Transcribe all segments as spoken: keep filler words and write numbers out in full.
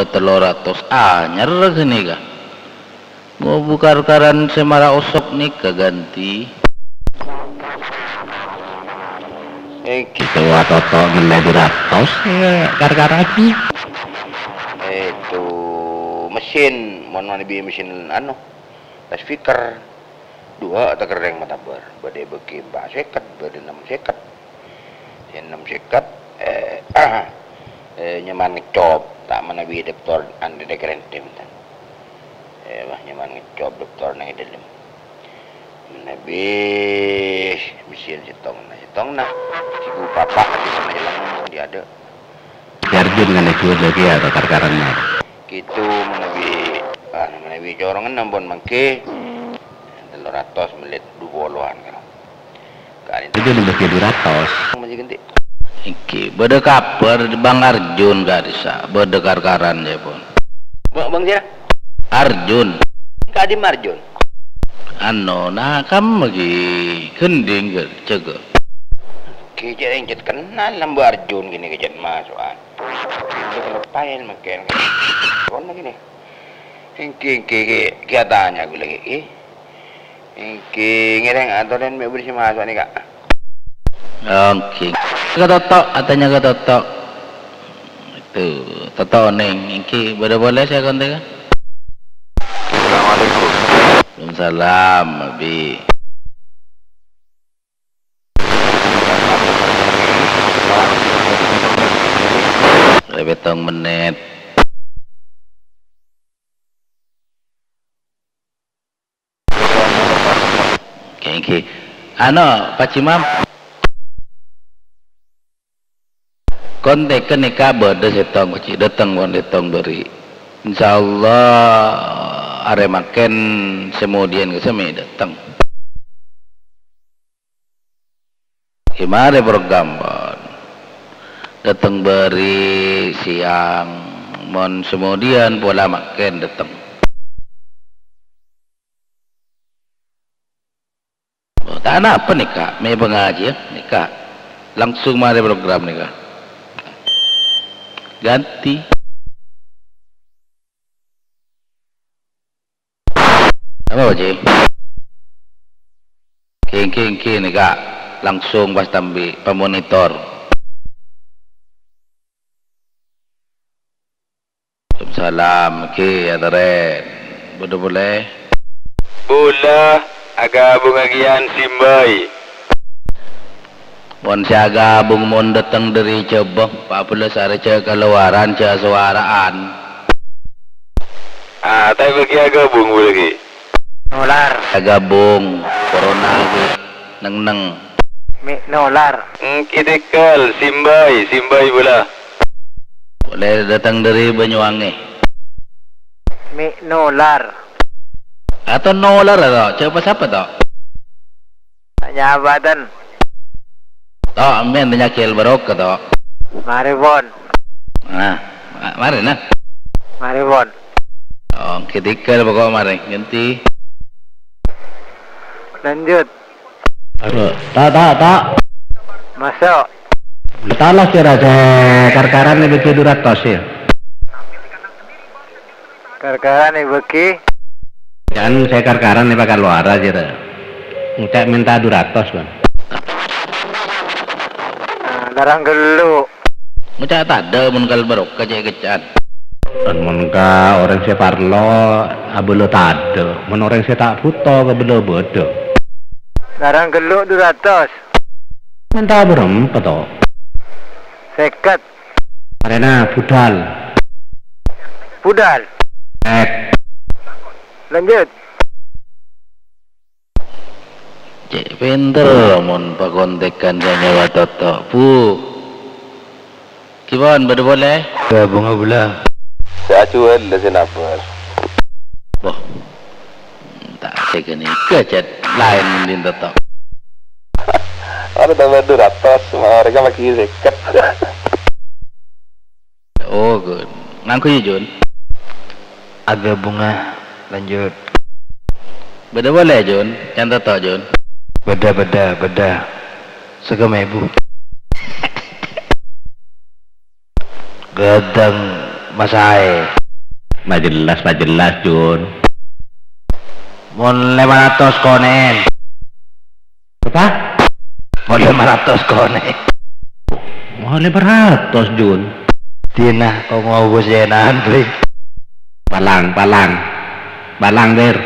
Tello ratos anyar ghânèka. Mon bu-, kar-karan sè mara osok nèka ghântè. Èngghi. Itu atoto ngennè du ratos, ya, kar-karan. Itu mesin, mon manabi mesin anu, loudspeaker. Duwâ' takerrèng matabâr, bâdâ èbâghi empa' sèket, bâdâ ennem sèket. Sè ennem sèket, eh, eh, nyoman ngècop, ta' manabi daftar andhâ' kerènthèm, ta. Eh, wah, nyoman ngècop daftar nang è dâlem. Manabi mesin sèttongnga, sèttongnga. Sè bu papa', sè sana èlang, dâ' adâ'. Arjun ngan Ibu lagi ya, kar-karanna. Gitu, manabi, ah, manabi corongan ampon mangkè. Tello ratos mellit du poloan, kan. Kan itu. Itu nembus du ratos. Masih ganti. Èngghi, bâdâ kabhâr Bang Arjun ka'dissa', bâdâ kar-karan, ya, pon. Bang, Bang siapa? Arjun. Kadhi Arjun. Anu, nah, kamma ghi gending, ghi, jaga. Ghi, jhâ' èngghi kenal, Mbak Arjun gini, ghi, jhâ' maso'an. Itu ngapain makin? Kono gini. Èngghi, èngghi, èngghi, ghi atanya aku lagi, eh. Èngghi, ngèrèng atoran mè' buru sè maso' nèka. Èngghi. Ka Toto, atanya ka Toto. Itu, Toto onèng, èngghi, bâdâ polè sè kontak. Assalamualaikum. Waalaikumsalam, Abi. Rè pèttong mennit. Oke, oke. Anu, Pak Imam. Kontak nèka bâdâ sèttong, Pak Ji. Dâteng, pon sèttong bâri'. Insyaallah, arè mangkèn sè modiyan ka sè mè' dâteng. Ghi marè program, pon. Dâteng bâri' sèyang, mon sè modiyan pola mangkèn dâteng. Oh, ta' napa nèka, mè' pangajiyân nèka. Langsung marè program nèka. Ganti. Apa, Pak Ji? Kèng, kèng, kèng, nèka langsung pas tambi pamonitor. Waalaikumsalam, kè, ya, Taren. Bâdâ polè? Bulâ, aghâbungngaghi yân simbay. Mon sè aghâbung mon dâteng dâri Jhâbâ, pa' bellâs arè jhâ' kalowaran, jhâ' sowara'an. Ah, ta' bâgi aghâbung bulâ ghi. Nolar. Aghâbung, corona ghi neng-neng. Mè' nolar. Èngghi tèkèl, simbay, simbay bulâ. Polè dâteng dâri Banyuwangi. Mè' nolar. Ato nolar, ato? Jhâ' pa-sapa, to? Nyabâten. To, ampèyan tanya Kèl Barokah, to? Marè, pon. Nah, ma-, marè, nah. Marè, pon. Oh, èngghi tèkèl pokok marè, ganti. Lanjut. Aduh, ta', ta', ta'. Maso'. Tala sè ra sè kar-karan èbâgi du ratos, ya. Kar-karan èbâgi? Kan sè kar-karan èpakalowara, sè ra. Ngoca' mènta du ratos, Bang. Nah, larang ghellu'. Ngoca' tadâ' mon Kèl Barokah cè' kèca'an. Mon ka orèng sè parlo, abâlâ tadâ'. Mon orèng sè ta' bhuto, kabâlâ bâdâ. Larang ghellu' du ratos. Mènta bârâmpa, to? Sèket. Marèna, budal. Budal. Sèk. Lanjut. Cè' pènter mon pakontèkan sè nyèwa Toto, Bu. Ghi pon, bâdâ polè? Aghâbungnga bulâ. Sè ajhuwâl la sè nabâr. Wah. Ta' sè ghânèka, cè' laèn dhin Toto. Ora tambâ du ratos, ma' orèng kan maghi sèket. Oh, good. Ngangghuy, Jun. Aghâbungnga, lanjut. Bâdâ polè, Jun. Can Toto, Jun. Bâdâ, bâdâ, bâdâ. Sagâmè, Bu. Ghâdhâng Masaè. Ma' jelas, ma' jelas, Jun. Mon lèma ratos konè'en. Apa? Mon lèma ratos konè'en. Mon lèma ratos, Jun. Dina kong ngobus jènan, Bli. Palang, palang. Palang, Ber.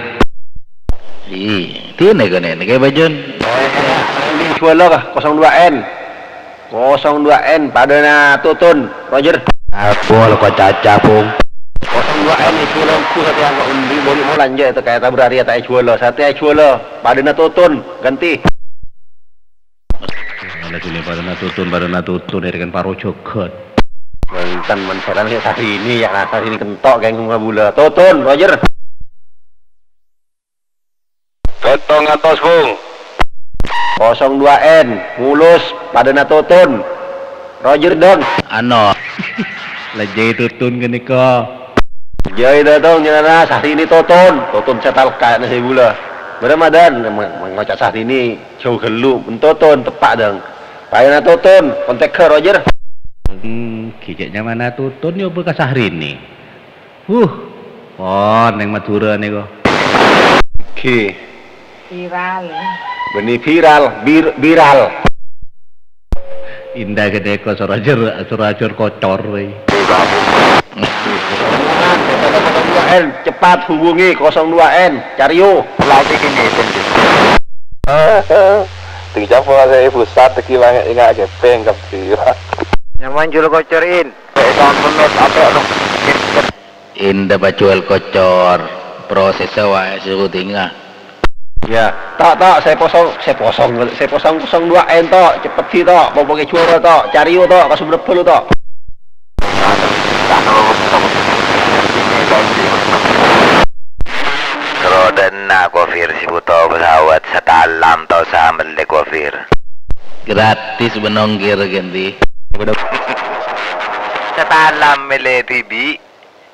Ih, dina konè'en, kè bajun. Jhuwâlâ, kosong dua N. Kosong dua N, padâna Tutun, Roger. Abol ko caca, Pung. Kosong dua N, èjhuwâlâ ongghu satèya, kok endi bâli' mola, enjâ' ètè kaè tabrari, ta' èjhuwâlâ. Satèya èjhuwâlâ, padâna Tutun, ganti. Ala sini padâna Tutun, padâna Tutun, èrèkan paro jhâghât. Bhunten, mon sèran sè Sahrini, ya, Sahrini kento', kèng ngabulâ. Tutun, Roger. Pèttong atos, Pung. Kosong dua N, Mulus, padâna Tutun. Roger, dong. Ano, la jâi Tutun ghânèka. Jâi Tutun, nyènana Sahrini Tutun. Tutun sè talka' nè sè bulâ. Bârâmma, dong, mè-, mè-, ngoca' Sahrini, jhâu ghâllu. Tutun, teppa', dong. Padâna Tutun, kontèghâ, Roger. Hmm, ghi' cè' nyamana Tutun, ya, bâ ka Sahrini. Huh, pon neng Madhurâ nèko. Ghi. Viral. Bânnè viral, bir-, viral. Inda ghânèko soro ajâr, soro ajâr kocor, wèy. Cepat hubungi kosong dua N, Caryo. Lagi gini, Bung. Tinggi capo saya pusat, tinggi banget, ingat gepeng, kepira. Nyaman julu kocorin. Inda pajhuwâl kocor, prosès wae sè ghudingnga. Ya, tok, tok, sè posong, sè posong, sè posong kosong dua N, tok, cepet ghi, tok, popoke juara, tok, Caryo, tok, ka Sumber Bhâlu, tok. Karo dâna, Kofir, sè buto pesawat satalam, tao sè mellè, Kofir. Gratis bân ongkir, ghândi. Satalam mellè dhibi',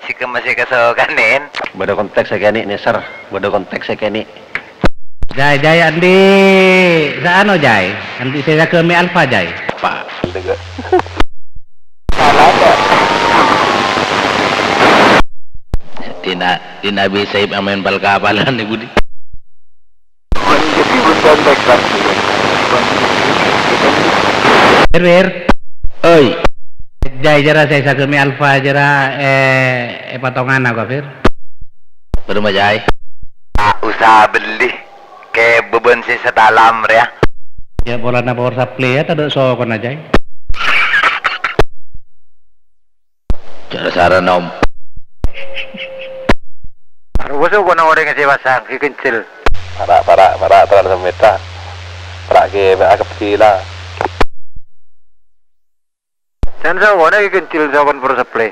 sè kemma sè kasokanèn. Bâdâ konteks sè kènè', Neser. Bâdâ konteks sè kènè'. Jai, Jai, andi' sè ano, Jai? Andi' sè jaga Mi Alfa, Jai? Apa? Dina, dina Abi Saib amen pal-kapalan, Ibu di. Fir, Fir. Oi. Jai jârâ sè sagâ Mi Alfa jârâ, eh, è patongan aku, Fir. Bârâmma, Jai? Ta' osa bellè. Kè bâbân sè satalam rèya. Ya, polana power supply ya, tadâ' sokona, Jai. Jârâ sara nom. Arwasa kono orèng sè pasang, Ki Kencil. Para', para', para', terang semeta. Para' ke, akep sila. San sokona Ki Kencil sokon power supply.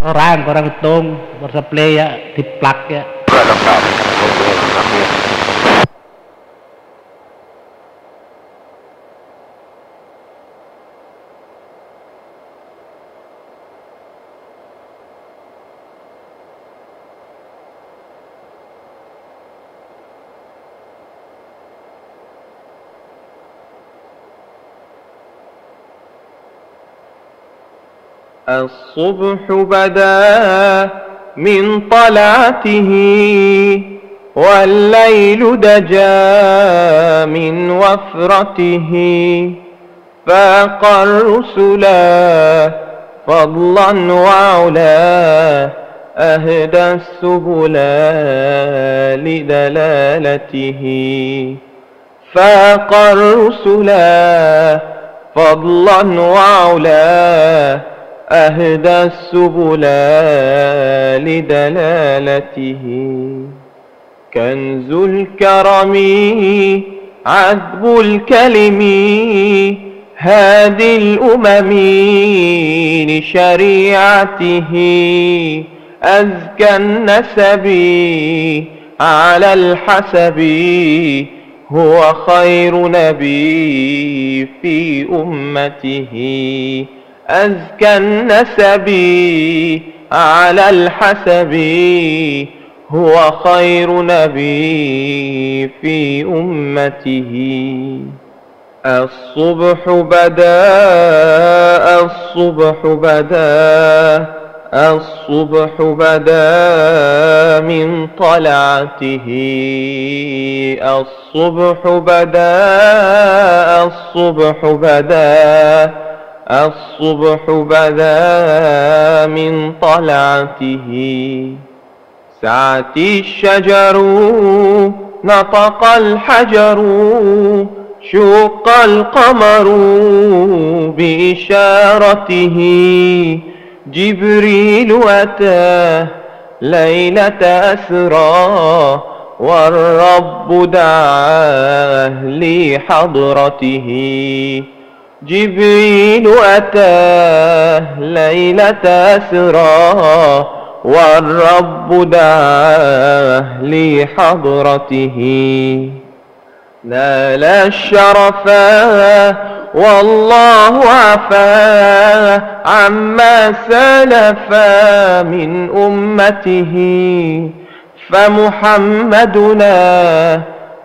Orang, orang hitung power supply ya, diplak ya. الصبح بدا من طلعته، والليل دجا من وفرته، فاق الرسلا فضلا وعلا، أهدى السبلا لدلالته. فاق الرسلا فضلا وعلا، أهدى السبلا لدلالته. كنز الكرم عذب الكلم، هادي الأمم لشريعته. أزكى النسب على الحسب، هو خير نبي في أمته. أزكى النسب على الحسب، هو خير نبي في أمته. الصبح بدا، الصبح بدا، الصبح بدا من طلعته، الصبح بدا، الصبح بدا، الصبح بدا من طلعته. سعت الشجر، نطق الحجر، شق القمر بإشارته. جبريل أتى ليلة أسرى، والرب دعاه لحضرته. جبريل أتى ليلة أسرى، والرب دعاه لحضرته. نال الشرفا والله عفا عما سلفا من أمته. فمحمدنا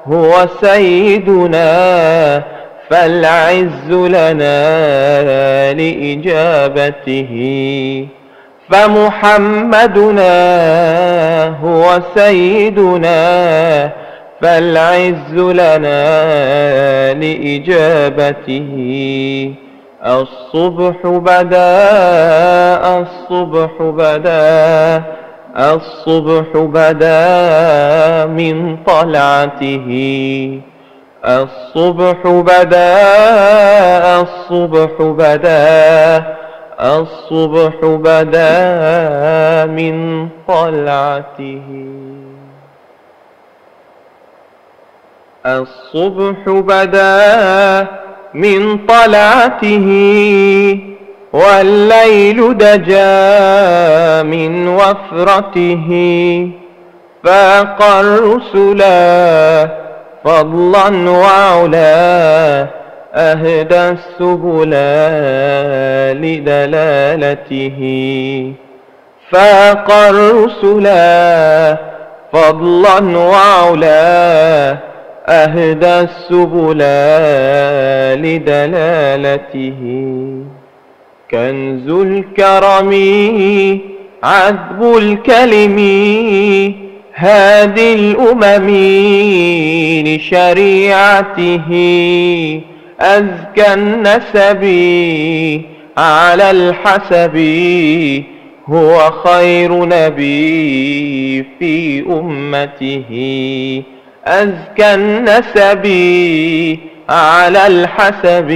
هو سيدنا، فالعز لنا لإجابته. فمحمدنا هو سيدنا، فالعز لنا لإجابته. الصبح بدا، الصبح بدا، الصبح بدا من طلعته. الصبح بدا، الصبح بدا، الصبح بدا من طلعته. الصبح بدا من طلعته، والليل دجا من وفرته. فاق الرسلا فضلا وعلا، أهدى السبلا لدلالته. فاق الرسلا فضلا وعلا، أهدى السبلا لدلالته. كنز الكرم عذب الكلم، هادي الأمم لشريعته. أزكى النسب على الحسب، هو خير نبي في أمته. أزكى النسب على الحسب،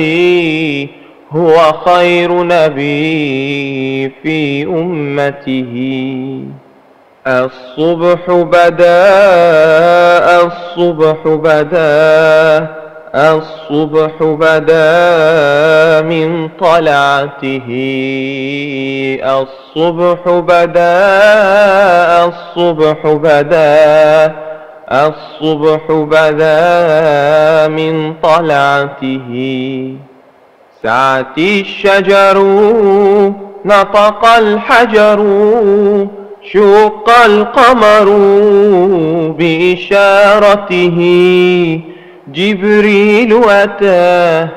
هو خير نبي في أمته. الصبح بدا، الصبح بدا، الصبح بدا من طلعته. الصبح بدا، الصبح بدا، الصبح بدا من طلعته. سعت الشجر، نطق الحجر، شق القمر بإشارته. جبريل أتى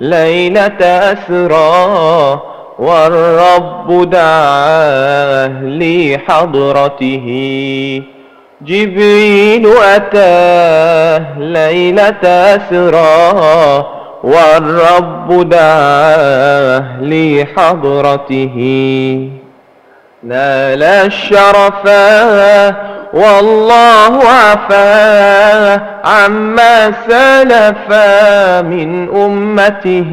ليلة أسرى، والرب دعاه لحضرته. جبريل أتى ليلة أسرى، والرب دعاه لحضرته. نال الشرفا والله عفا عما سلفا من أمته.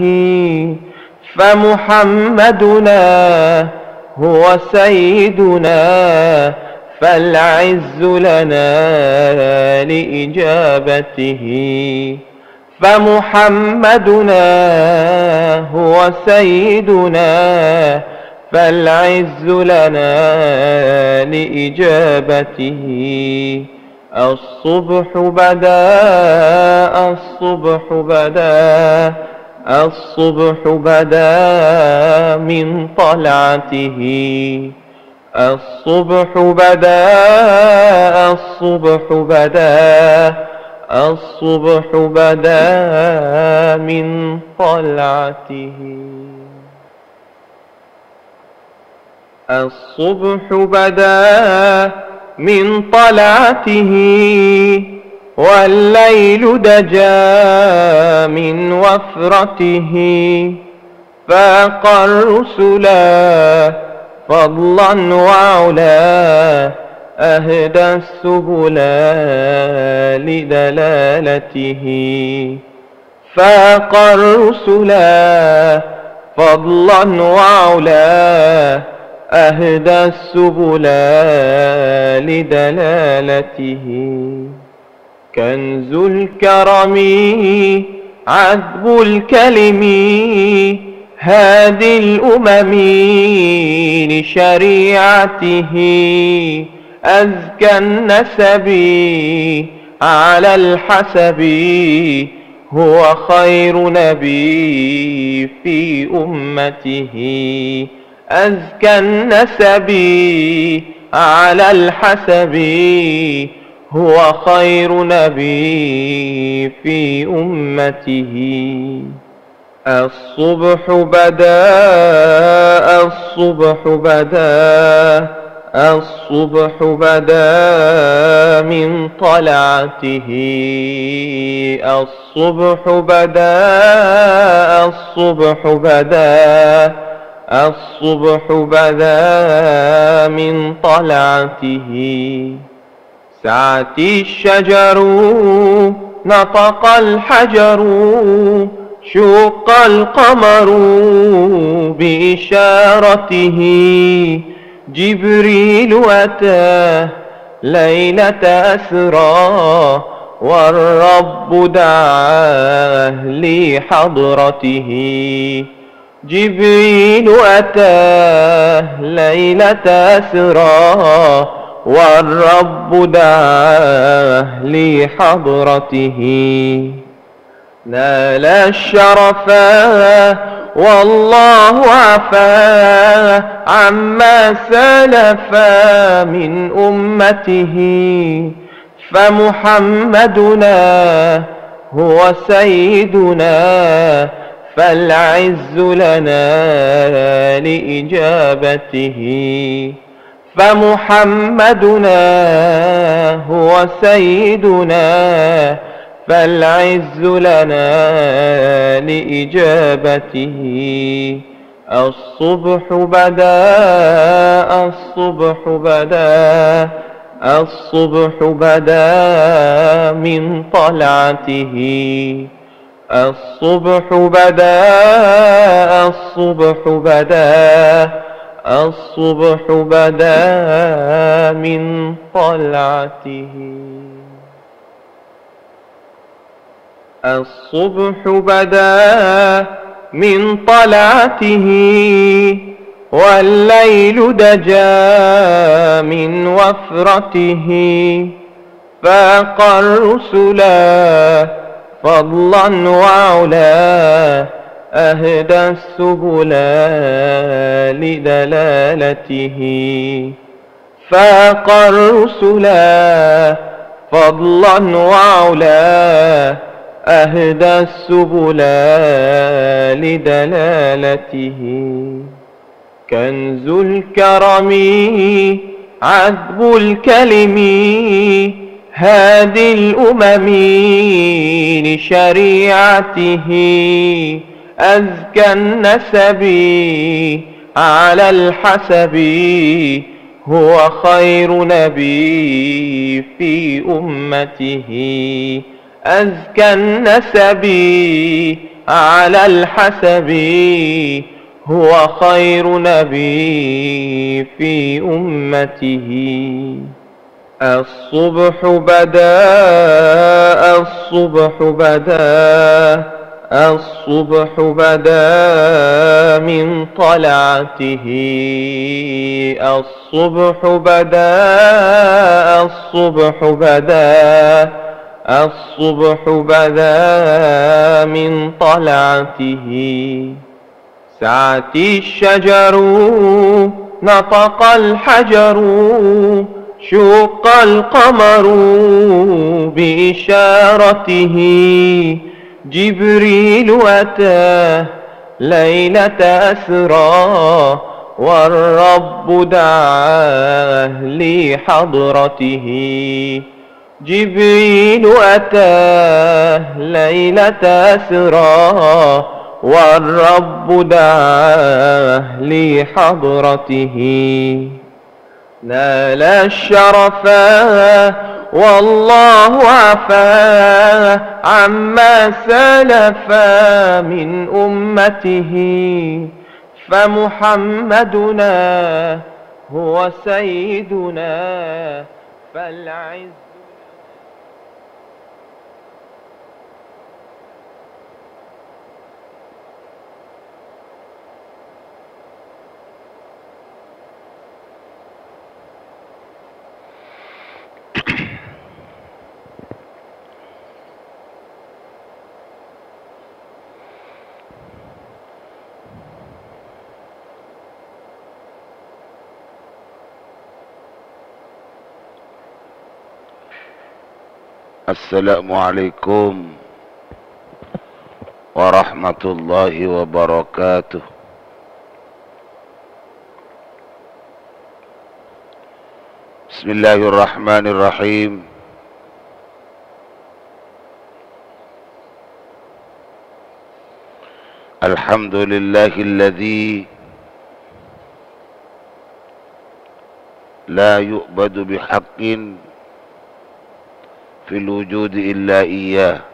فمحمدنا هو سيدنا، فالعز لنا لإجابته. فمحمدنا هو سيدنا، فالعز لنا لإجابته. الصبح بدا، الصبح بدا، الصبح بدا من طلعته. الصبح بدا، الصبح بدا، الصبح بدا من طلعته. الصبح بدا من طلعته، والليل دجا من وفرته، فاق الرسلا فضلا وعلا، أهدى السبل لدلالته. فاق الرسلا فضلا وعلا، أهدى السبل لدلالته. كنز الكرم عذب الكلم، هادي الأمم لشريعته. أزكى النسب على الحسب، هو خير نبي في أمته. أزكى النسب على الحسب، هو خير نبي في أمته. الصبح بدا، الصبح بدا، الصبح بدا من طلعته. الصبح بدا، الصبح بدا، الصبح بدا من طلعته. سعت الشجر، نطق الحجر، شق القمر بإشارته. جبريل أتى ليلة أسرى، والرب دعاه لحضرته. جبريل أتى ليلة أسرى، والرب دعاه لحضرته. نال الشرفا والله عفا عما سلف من أمته. فمحمدنا هو سيدنا، فالعز لنا لإجابته. فمحمدنا هو سيدنا، فالعز لنا لإجابته. الصبح بدا، الصبح بدا، الصبح بدا من طلعته. الصبح بدا، الصبح بدا، الصبح بدا من طلعته. الصبح بدا من طلعته، والليل دجا من وفرته. فاق الرسلا فضلا وعلا، أهدى السبل لدلالته. فاق الرسلا فضلا وعلا، أهدى السبل لدلالته. كنز الكرم عذب الكلم، هادي الأمم لشريعته. أزكى النسب على الحسب، هو خير نبي في أمته. أزكى النسب على الحسب، هو خير نبي في أمته. الصبح بدا، الصبح بدا، الصبح بدا من طلعته. الصبح بدا، الصبح بدا، الصبح بدا من طلعته. سعت الشجر، نطق الحجر، شق القمر بإشارته. جبريل أتى ليلة أسرى، والرب دعاه لحضرته. جبريل أتاه ليلة أسرى، والرب دعاه لحضرته. نال الشرف والله عفا عما سلف من أمته، فمحمدنا هو سيدنا فالعز. Assalamualaikum warahmatullahi wabarakatuh. Bismillahirrahmanirrahim. Alhamdulillahilladzi la yu'badu bihaqqin fil wujudi illa iyyah.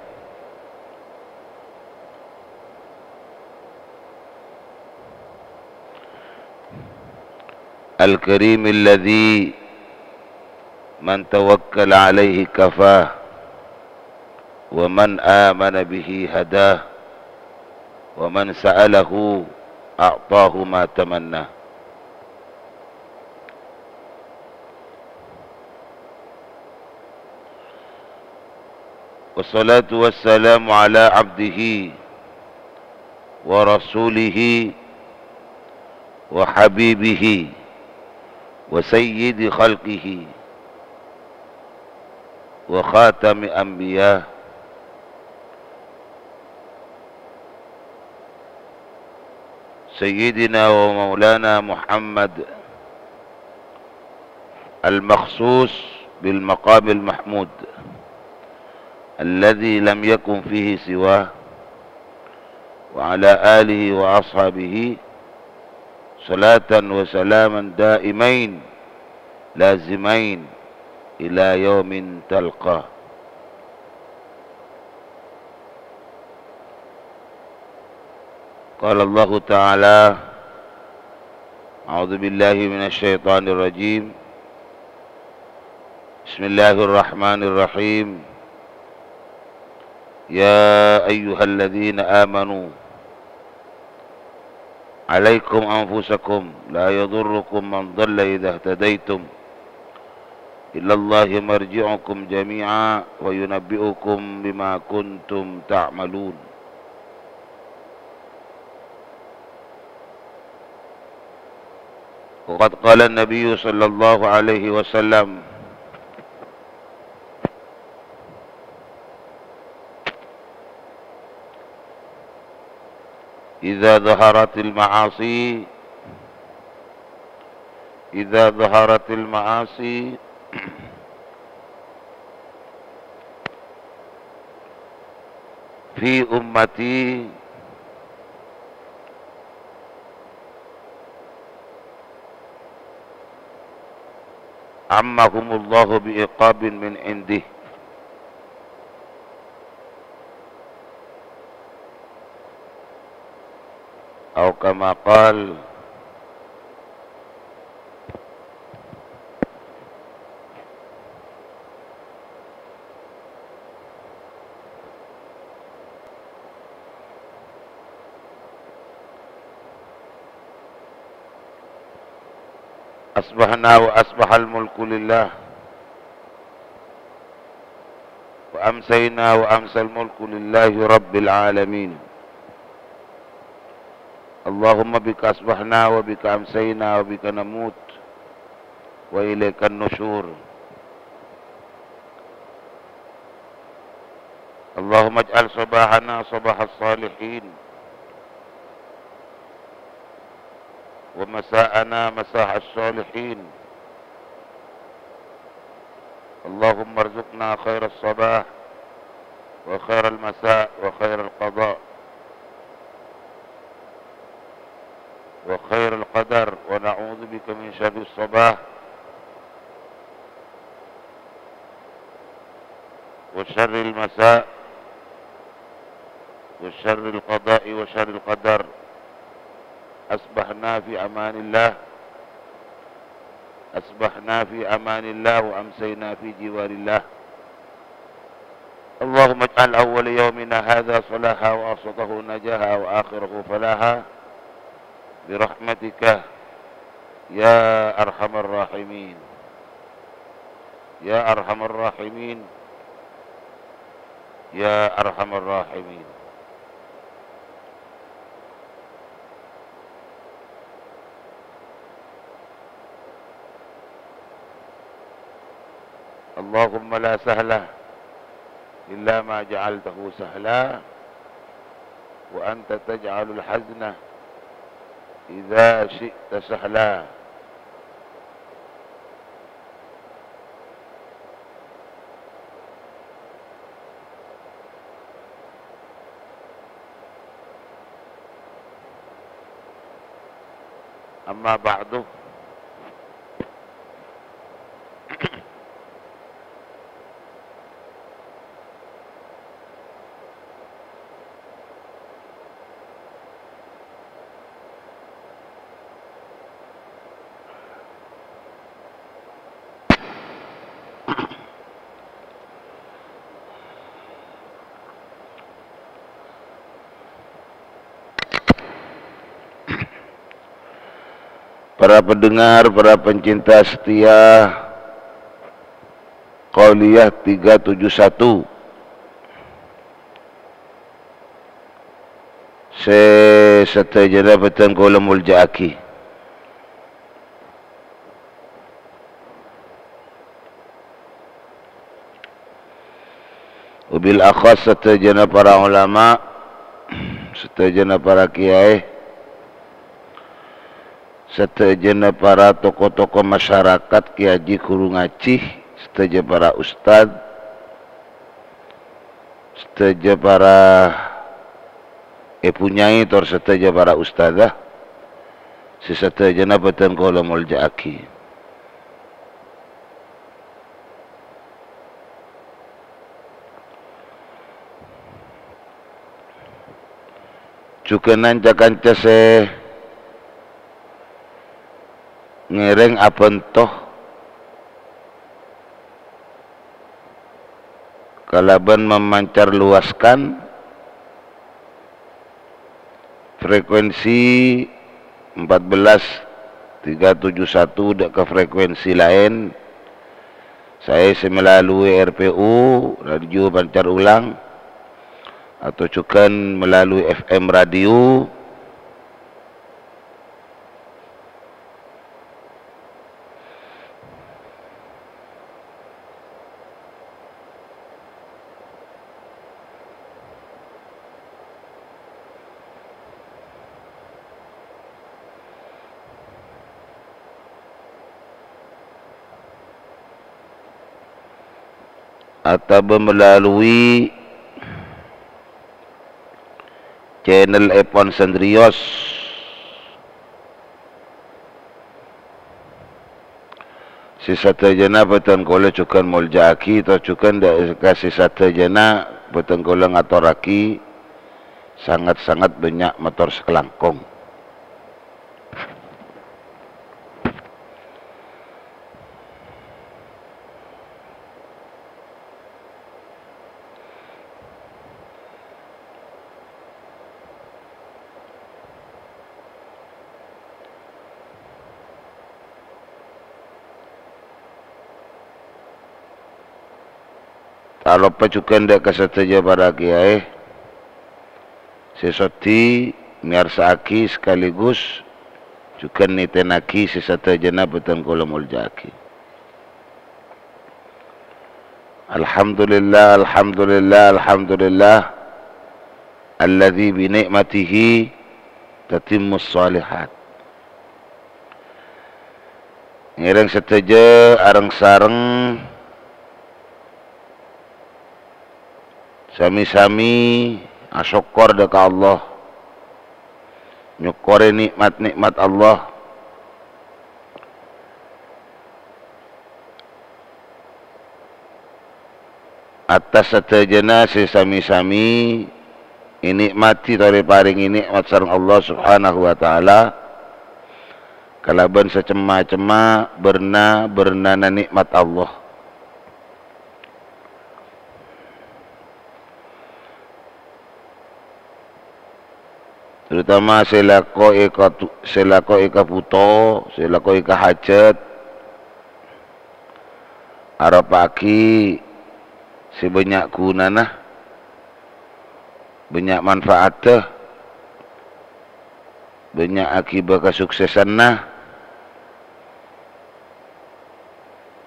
Al-Karimilladzi man tawakkala alaihi kafah, wa man amana bihi hadah, wa man sa'alahu a'tahu ma tamanna. Wassalatu wassalamu ala abdihi wa rasulihi wa habibihi wa sayyidi khalqihi wa khatami anbiya, Sayyidina wa Maulana Muhammad al-makhsus bil maqamil mahmud alladzi lam yakun fihi siwah, wa ala alihi wa ashabihi salatan wa salaman daimain lazimain ila yaumin talqa. Qala Allahu ta'ala, a'udzu billahi minasy syaithanir rajim. Bismillahirrahmanirrahim. Ya ayyuhalladzina amanu, alaikum anfusakum, la yadurrukum man dhalla idza ihtadaitum. Ilallahi marji'ukum jami'a wa yunabbi'ukum bima kuntum ta'malun. Wa qad qala an-nabiyyu sallallahu alaihi wasallam, idza dhaharatil ma'asi, idza dhaharatil ma'asi fi ummati, ammahumullahu bi iqabin min indih. Au kama qal. Asbahna wa asbahal mulku lillah. Wa amsayna wa amsal mulku lillahi rabbil alamin. Allahumma bika asbahna wa bika amsayna wa bika namut wa ilaikan nusyur. Allahumma ij'al sabahana sabahas salihin. ومساءنا مساء الصالحين. اللهم ارزقنا خير الصباح وخير المساء وخير القضاء وخير القدر، ونعوذ بك من شر الصباح وشر المساء وشر القضاء وشر القدر. أصبحنا في أمان الله، أصبحنا في أمان الله وأمسينا في جوار الله. اللهم اجعل أول يومنا هذا صلاحا وأوسطه نجاحا وآخره فلاحا برحمتك يا أرحم الراحمين. يا أرحم الراحمين. يا أرحم الراحمين. اللهم لا سهل إلا ما جعلته سهلا، وأنت تجعل الحزن إذا شئت سهلا. أما بعد، para pendengar, para pencinta setia Qauliyah tiga tujuh satu. Sè sadhâjâna bhâdhân kaulâ molja'aghi. Wabil akhas sadhâjâna para ulama, sadhâjâna para kiyaè, sadhâjâna para tokoh-tokoh masyarakat, kiyaji, ghuru ngajhi, sadhâjâ para ustad, sadhâjâ para èbhu nyai tor sadhâjâ para ustadzah, sè sadhâjâna bhâdhân kaulâ molja'aghi. Jhughân ca-kanca sè ngèrèng abhânto kalabân mamancar luaskan frekuensi empat belas tiga tujuh satu dâ' ka frekuensi laèn, saè sè melalui R P U, radio pancar ulang, atau jhughân melalui F M radio. Atabâ melalui channel èpon Sandrios. Sè sadhâjâna bhâdhân kaulâ jhughân molja'aghi, tor jhughân dâ' ka sè sadhâjâna bhâdhân kaulâ ngatorraghi sanget-sanget bânnya' mator sakalangkong. Ta' loppa jhughân dâ' ka sadhâjâ para kiyaè sè sodi miyarsa'aghi, sakaligus jhughân nètènaghi sè sadhâjâna bhâdhân kaulâ molja'aghi. Alhamdulillah, alhamdulillah, alhamdulillah. Alladzi bi ni'matihi tatimmus shalihat. Ngèrèng sadhâjâ areng-sareng sami-sami asokkor dâ' ka Allah, nyokkorè nè'mat-nè'mat Allah. Attas sadhâjâna sè sami-sami ènè'mati torè parèngè nè'mat sareng Allah Subhanahu wa Ta'ala kalabân sacem-macemma bârna-bârnana nè'mat Allah. Terutama sè lako èka-, sè lako èkabhuto, sè lako èkahajât, aropaaghi sè bânnya' ghunana, bânnya' manfaatta, bânnya' aghibâ kasuksesanna,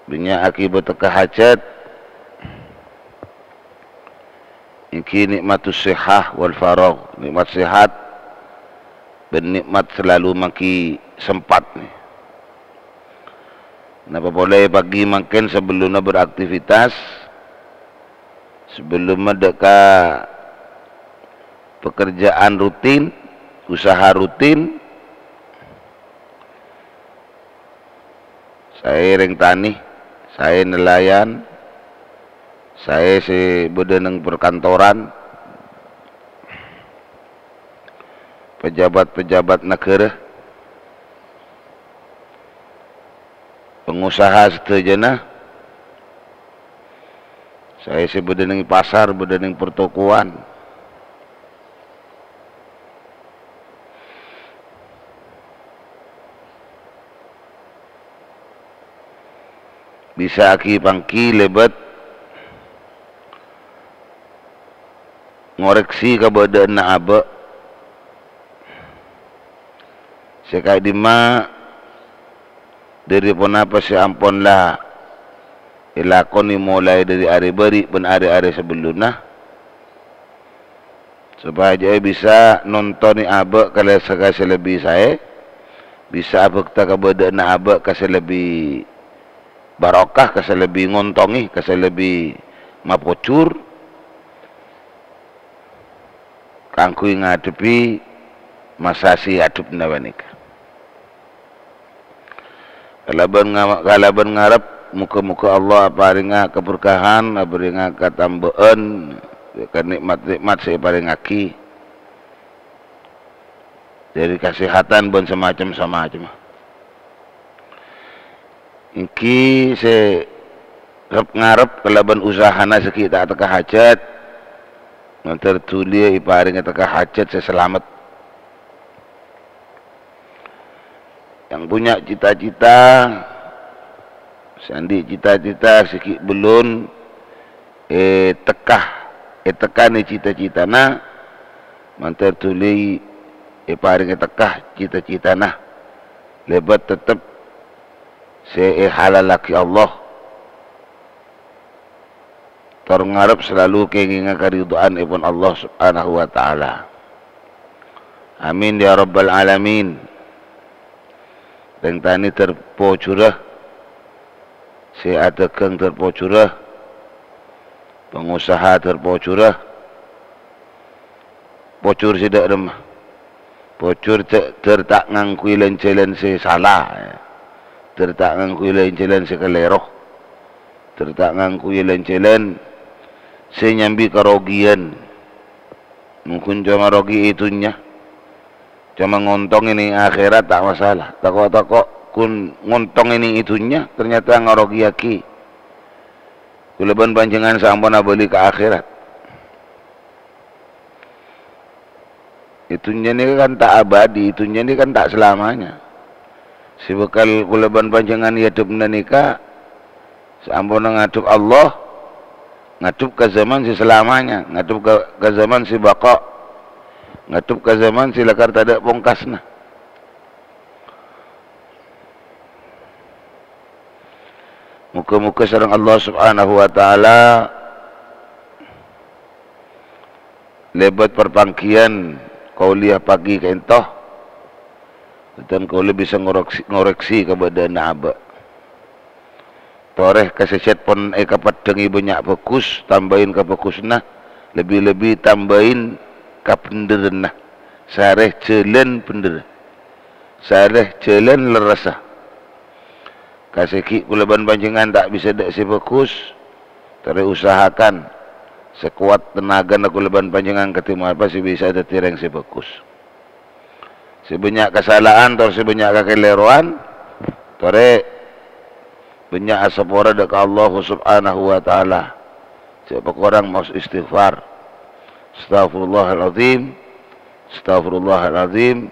bânnya' aghibâ tekka hajât. Èngghi nikmatus sihah wal faragh, nè'mat sehat bân nè'mat selalu maghi sempat. Napa polè pagi mangkèn sabellunna beraktivitas, sabellunna dâ' ka pekerjaan rutin, usaha rutin, saè rèng tanè, saè nelayan, saè sè bâdâ neng perkantoran, pejabat-pejabat naghârâ, pangosaha sadhâjâna, saè sè bâdâ neng pasar, bâdâ neng pertokoan. Bisa aghi-pangghi lèbât ngoreksi kabâdâ'ânna abâ'. Sè ka'dimma dâri ponapa sè ampon la èlakonè molaè dâri arè bâri' bân arè-arè sabellunna. Sopajâ bisa nontonè abâ' ka lè-, ka sè lebbi saè, bisa abhâkta kabâdâ'ânna abâ' ka sè lebbi barokah, ka sè lebbi ngontongè, ka sè lebbi mapojhur, kaangghuy ngadhebbhi masa sè adhebbhâ panèka. Kalabân nga-, kalabân ngarep, moghâ-moghâ Allah aparènga kaberkahan, aparènga katambâ'ân ka nè'mat-nè'mat sè èparèngaghi, dâri kasehatan bân samacem-samacemma. Èngghi sè rep-ngarep kalabân usahana sè ghi' ta' tekka hajât, mandhâr dhuli èparèngè tekka hajât sè salamet. Yang punya cita-cita, sè andi' cita-cita sè ghi' bellun ètekka, ètekkanè cita-citana, mandhâr dhuli èparèngè tekka cita-citana, lèbât tettep sè èhalallaghi Allah. Tor ngarep salalu kèngènga karidhoanèpon Allah Subhanahu wa Ta'ala. Amin ya rabbal alamin. Rèng tanè terpojhurâ, sè adhâghâng terpojhurâ, pangosaha terpojhurâ. Pojhur sè dâ' remma. Pojhur dâ-, dâr ta' ngangghuy lan-jhâlân sè sala, ya. Dâr ta' ngangghuy lan-jhâlân sè kalèro. Dâr ta' ngangghuy lan-jhâlân sè nyambi karogiân. Mon ghun coma rogi è dhunnya, coma ngontongè neng akhèrat, ta' masalah. Tako'-tako' ghun ngontongè neng è dhunnya, ternyata ngarogiyaghi. Kaulâ bân panjhennengngan sampon abâli ka akhèrat. È dhunnya nèka kan ta' abadi, è dhunnya nèka kan ta' selamanya. Sè bhâkal kaulâ bân panjhennengngan èadhebbhâ nèka, saamponna ngadhep Allah, ngadhep ka zaman sè selamanya, ngadhep ka, ka zaman sè baqa', ngadhep ka zaman sè lakar tadâ' pongkasna. Moghâ-moghâ sareng Allah Subhanahu wa Ta'ala lèbât parpangghiyân kauliyah pagi ka'ènto, dhân kaulâ bisa ngoreksi, ngoreksi kabâdâ'ânna abâ'. Torè kasèsèt pon èkapeddhângi bânnya' bhâghus, tambâi kabhâghusânna, lebbi-lebbi tambâi kabhendherrânna. Sarè jhâlân bhendherrâ. Sarè jhâlân lerressa. Kasè ghi' kaulâ bân panjhennengngan ta' bisa dâ' sè bhâghus, torè usahakan sakowat tenagana kaulâ bân panjhennengngan kadhi ponapa sè bisa dhâddhi rèng sè bhâghus. Sè bânnya' kasala'an, tor sè bânnya' kakalèrowan, torè bânnya' asapora dâ' ka Allah Subhanahu wa Ta'ala. Jhâ' pakorang maos istighfar. Astaghfirullahaladzim, astaghfirullahaladzim,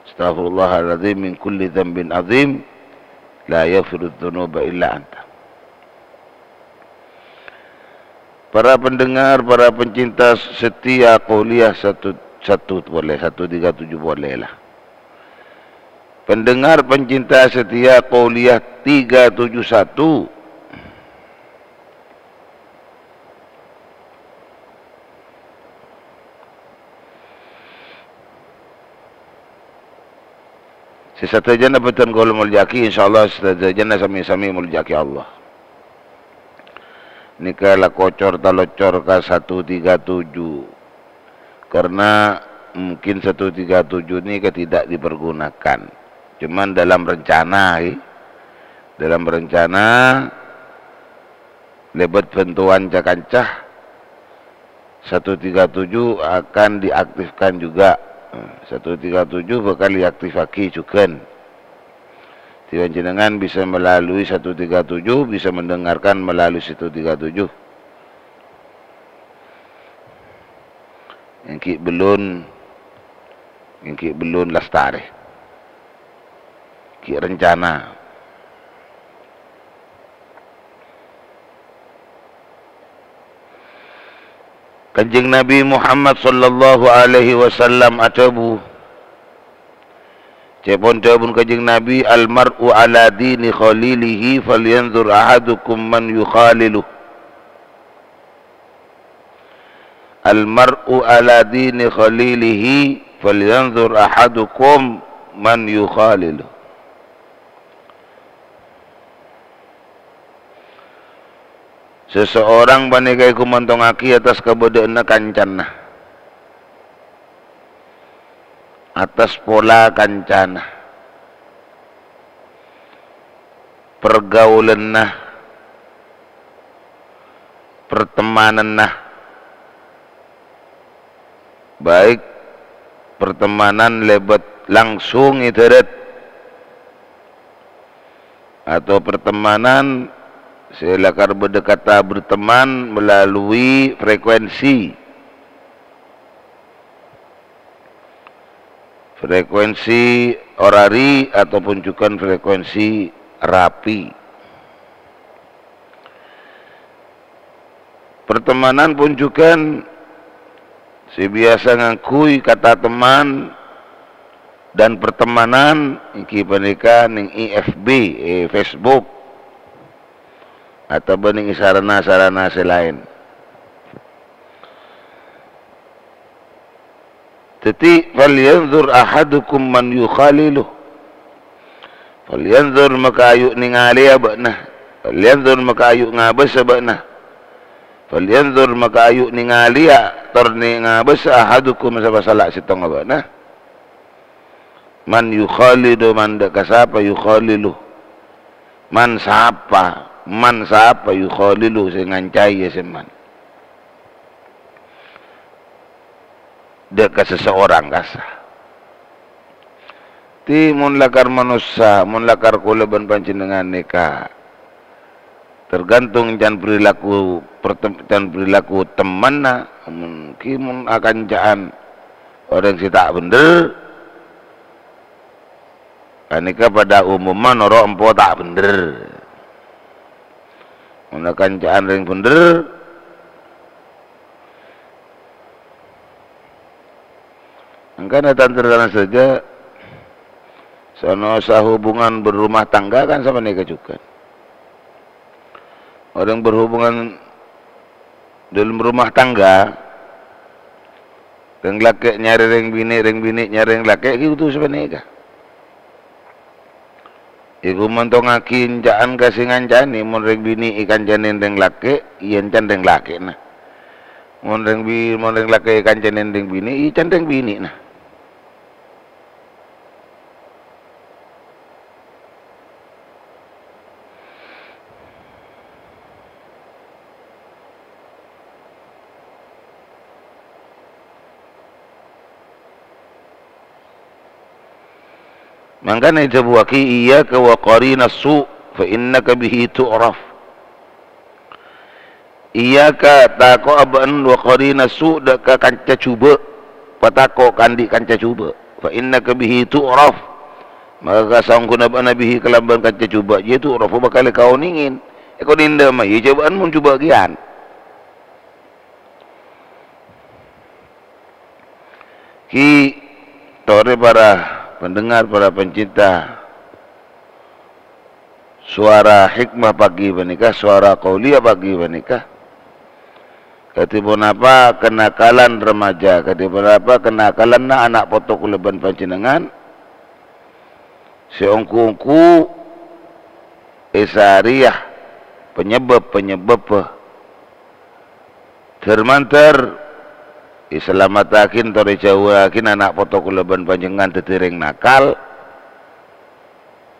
astaghfirullahaladzim min kulli dzambin adzim, la yaghfirudz dzunuba illa anta. Para pendengar, para pencinta setia Qouliyah satu, satu polè, satu tiga tujuh polè lah. Pendengar pencinta setia Qouliyah tiga tujuh satu. Sè sadhâjâna bhâdhân kaulâ molja'aghi, insyaallah sadhâjâna sami-sami molja'aghi Allah. Nèka la kocor talocor ka satu tiga tujuh. Karena mungkin satu tiga tujuh nèka tidak dipergunakan. Cuman dalam rencana, è. Dalam rencana, lèbât bhântowan ca-kanca, satu tiga tujuh akan diaktifkan juga. Satu tiga tujuh bakal diaktifaghi jhughân. Dhâddhi panjhennengngan bisa melalui satu tiga tujuh, bisa mendengarkan melalui satu tiga tujuh. Èngghi bellun, èngghi bellun lastarè. Ghi' rencana. Kanjeng Nabi Muhammad sallallahu alaihi wasallam adhâbu, ca'èpon dhâbuna Kanjeng Nabi, "Al mar'u ala dini khalilihi, falyanzur ahadukum man yukhalilu." "Al mar'u ala dini khalilihi, falyanzur ahadukum man yukhalilu." Saseorang panèka èghumantongngaghi attas kabâdâ'ânna kancana, attas pola kancana, pergaulanna, pertemananna. Baik pertemanan lèbât langsung è dhârât, atau pertemanan sè lakar bâdâ kata berteman melalui frekuensi. Frekuensi orari ataupun jhughân frekuensi rapi. Pertemanan pon jhughân sè biyasa ngangghuy kata teman dan pertemanan èngghi panèka nèng F B, è Facebook, atabâ nèng sarana-sarana sè laèn. Dhâddhi, "Falyanzur ahadukum man yukhalilu." Falyanzur, maka ayu' nèngalèya bâ'na. Falyanzur, maka ayu' ngabâsa bâ'na. Falyanzur, maka ayu' nèngalèya tor nè-, ngabâsa ahadukum sapa sala sèttonga bâ'na. Man yukhalilu, man dâ' ka sapa yukhalilu. Man sapa, man sapa yukhalilu sè nganca'è sè man. Dâ' ka saseorang kasa. Ti mon lakar manossa, mon lakar kaulâ bân panjhennengngan nèka tergantung can perilaku pertem-, can perilaku temanna, mon, ghi mon akanca'an orèng sè ta' bhendher, panèka padâ umumma noro' empo' ta' bhendher. Mon akanca'an rèng bhendher, Mangkana, tan-, tan-, sadhâjâ, sè manossa hubungan berumah tangga kan sapanèka jhughân. Orèng berhubungan dalam rumah tangga, rèng lakè' nyarè rèng binè', rèng binè' nyarè rèng lakè', ghi' kodhu sapanèka. Iku montongngagi enca'an ka sè ngancanè, mon rèng binè' èkancanè rèng lakè', iyâ encan rèng lakè'na. Mon rèng bi-, mon rèng lakè' èkancanè rèng binè', iyâ can rèng binè'na. Mangkana èdhâbuwâghi, "Iyyaka wa qarinas su', fa innaka bihi tu'raf." Iyyaka, tako'a bâ'na, wa qarinas su', dâ' ka kanca jhubâ'. Patako' ka andi' kanca jhubâ'. "Fa innaka bihi tu'raf." Maka kasangghuna bâ'na bihi kalabân kanca jhubâ', jiyâ tu'raf, bhâkal èkaonèngè. Èkaonèngè dâ' emma, iyâ jhâ' bâ'na mon jhubâ' kèyan. Ki, torè para pendengar, para pencinta suara hikmah pagi panèka, suara qauliyah pagi panèka. Kadhi ponapa kenakalan remaja, kadhi ponapa kenakalanna ana' poto kaulâ bân panjhennengngan, sè ongghu-ongghu èsarèya penyebab-penyebab dhâr-mandhâr, èsalamettaghi, torè èjhâuwâghi ana' poto kaulâ bân panjhennengngan dhâddhi rèng nakal,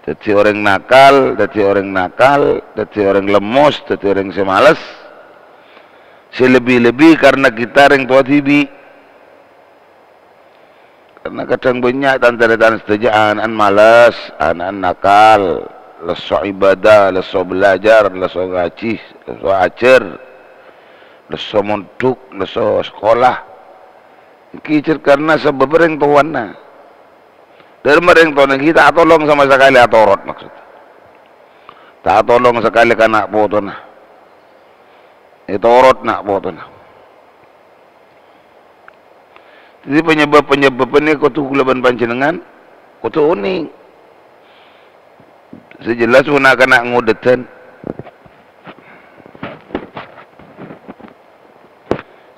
dhâddhi orèng nakal, dhâddhi orèng nakal, dhâddhi orèng lemos, dhâddhi orèng sè males, sè lebbi-lebbi karna kita rèng towa dhibi'. Karna kadhâng bânnya' tan-tarètan sadhâjâ ana'na males, ana'na nakal, lesso ibadah, lesso belajar, lesso ngajhi, lesso ajhâr, lesso mondhuk, lesso sakola. Ènggi jhâr karna sabâbbhâ rèng towana. Dhâlem rèng towana ènggi ta' atolong sama sakalè atorot maksud. Ta' atolong sakalè ka na' potona. Ètorot na' potona. Dhâddhi panyebab-panyebab panèka kodhu kaulâ bân panjhennengngan kodhu onèng. Sè jelas mon na'-kana' ngodâdhân.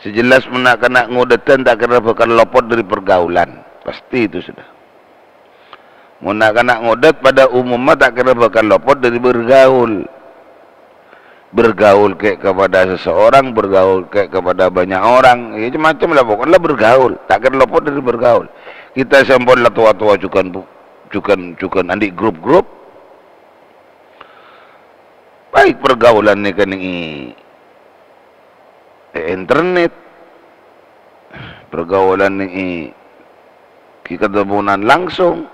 Sè jelas mon na'-kana' ngodâdhân ta' kèra bhâkal lopot dâri pergaulan. Pasti itu sudah. Mon na'-kana' ngodâd pada umumma ta' kèra bhâkal lopot dâri bergaul. Bergaul kè' kepada seseorang, bergaul kè' kepada banyak orang, ya macem-macem la pokokna la bergaul, ta' kèra lopot dâri bergaul. Kita sè ampon la towa-towa jhughân bu-, jhughân, jhughân andi' grup-grup. Baik pergaulan nèka nèng è è internet, pergaulan nèng è ghi' katemmonan langsung.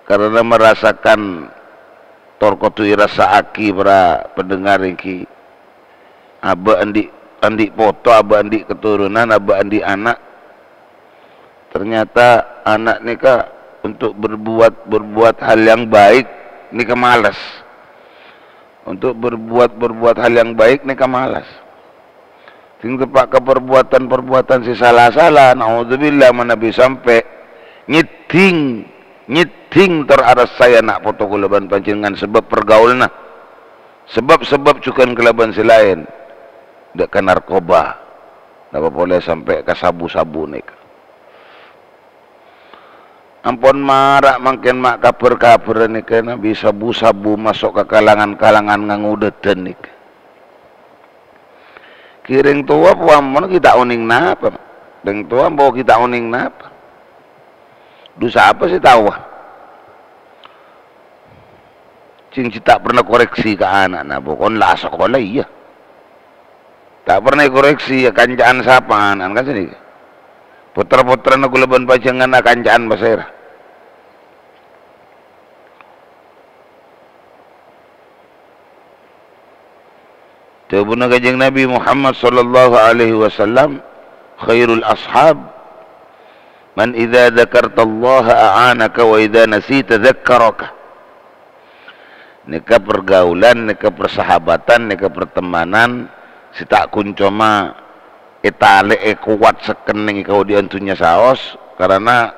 Karena merasakan tor kodhu èrassa'aghi para pendengar ènggi. Abâ' andi', andi' poto, abâ' andi' keturunan, abâ' andi' ana'. Ternyata ana' nèka untuk berbuat, berbuat hal yang baik nèka males. Untuk berbuat, berbuat hal yang baik nèka males. Sè teppa' ka perbuatan-perbuatan sè sala-sala, naudzubillah, manabi sampè' nyeddhing, nyeddhing tor arassa è ana' poto kaulâ bân panjhennengngan sabâb pergaulanna. Sabâb-sabâb jhughân kalabân sè laèn, dâ' ka narkoba, napa polè sampè' ka sabu-sabu nèka. Ampon mara' mangkèn ma' kabhâr-kabhârân nèka, nabi sabu-sabu maso' ka kalangan-kalangan ngodâdhân nèka. Ghi' rèng towa pamon ghi' ta' onèng napa, Ma'. Rèng towa ampo ghi' ta' onèng napa. Dhu sapa sè taowa? Sè ta' pernah koreksi ka ana'na, pokokna la asakola iyâ. Ta' pernah èkoreksi, ya, kanca'an sapa ana'na kan sanèka. Pottra-pottrana kaulâ bân panjhennengngan kanca'an pasèra. Dhâbuna Kanjeng Nabi Muhammad sallallahu alaihi wasallam, "Khairul ashab man idza dzakartallaha a'anaka wa idza nasita dzakkaraka." Nèka pergaulan, nèka persahabatan, nèka pertemanan sè ta' ghun coma ètalè'è kowat sakennèng è kaodi'ân dhunnya saos, karana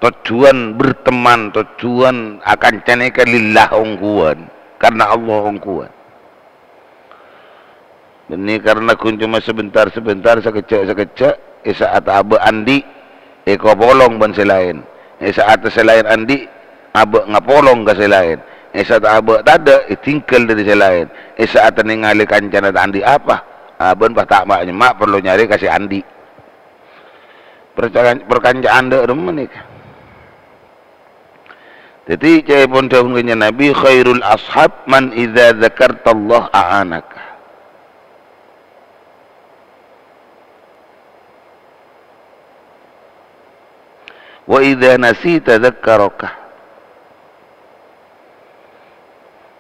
tojjhuwân berteman, tojjhuwân akanca nèka lillah ongghuwân, karna Allah ongghuwân. Bânnè karna ghun coma sabhentar-sabhentar, sakejjhâ'-sakejjhâ', è sa'at abâ' andi', èkapolong bân sè laèn. È sa'at sè laèn andi', abâ' ngapolong ka sè laèn. È sa'at abâ' tadâ', èdingghâl dâri sè laèn. È sa'at nèngalè kancana ta' andi' apa, abâ'na pas ta' ma'-nyemma' parlo nyarè ka sè andi'. Perca-, perkanca'an dâ' remma nèka. Dhâddhi, ca'èpon dhâbuna Kanjeng Nabi, "Khairul ashab man idza dzakartallah a'anaka." "Wa idza nasita dzakkaraka."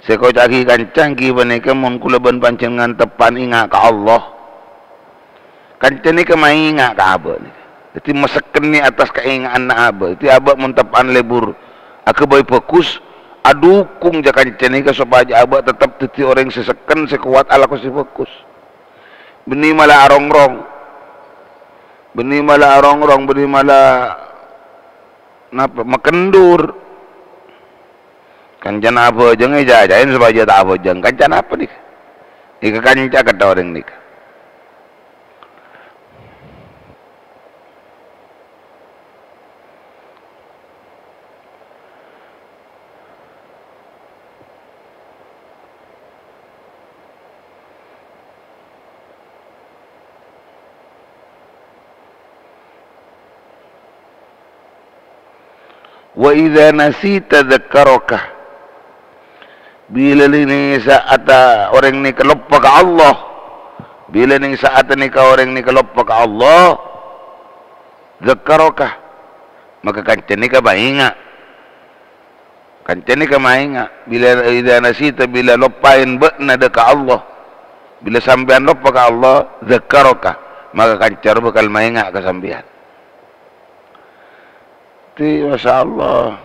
Sè èkoca'aghi kanca ènggi panèka, mon kaulâ bân panjhennengngan teppa'na enga' ka Allah, kanca nèka maènga' ka abâ' nèka. Dhâddhi, masekken è attas kaènga'anna abâ'. Dhâddhi, abâ' mon teppa'na lebur aghâbây bhâghus, adhukung jâ kanca nèka sopajâ abâ' tettep dhâddhi orèng sè sekken, sè kowat, alako sè bhâghus. Bânnè mala arongrong. Bânnè mala arongrong, bânnè mala napa, makendhur. Kancana abhâjâng èjâjâi sopajâ ta' abhâjâng. Kancana apa nèka? Nèka kanca kètta orèng nèka. "Wa idza nasita dzakkaraka." Bilâ nèng sa'atta orèng nèka loppa ka Allah, bilâ nèng sa'atta nèka orèng nèka loppa ka Allah, dzakkaraka, maka kanca nèka maènga'. Kanca nèka maènga', bilâ, idza nasita, bilâ loppaèn bâ'na dâ' ka Allah, bilâ sampèyan loppa ka Allah, dzakkaraka, maka kanca rowa bhâkal maènga' ka sampèyan. Dhâddhi, masyaallah.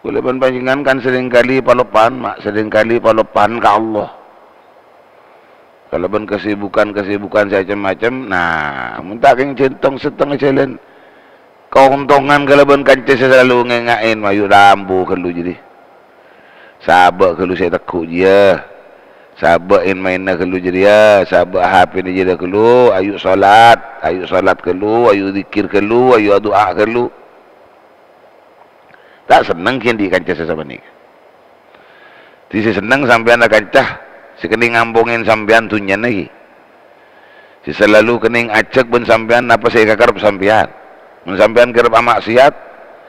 Kaulâ bân panjhennengngan kan seringkali paloppa'an, ma', seringkali paloppa'an ka Allah. Kalabân kesibukan-kesibukan sè cem-macem, nah, mon ta' kèng jhântong sèttonga jhâlân, kaontongan kalabân kanca sè salalu ngènga'è, mayu' tambu ghâllu jârèya. Sabâ' ghâllu sè tegghu' jiyâ. Sabâ' èn-maènna ghâllu jârèya, sabâ' H P-na jârèya ghâllu, ayu' solat, ayu' solat ghâllu, ayu' dzikir ghâllu, ayu' adu'a ghâllu. Ta' senneng ghi' andi' kanca sè sapanèka. Dhâddhi sè senneng sampèyan akanca sè kennèng ngampongè sampèyan dhunnyana ghi. Sè salalu kennèng ajhâk bân sampèyan napa sè èkakarep sampèyan. Mon sampèyan karep ama'siyat,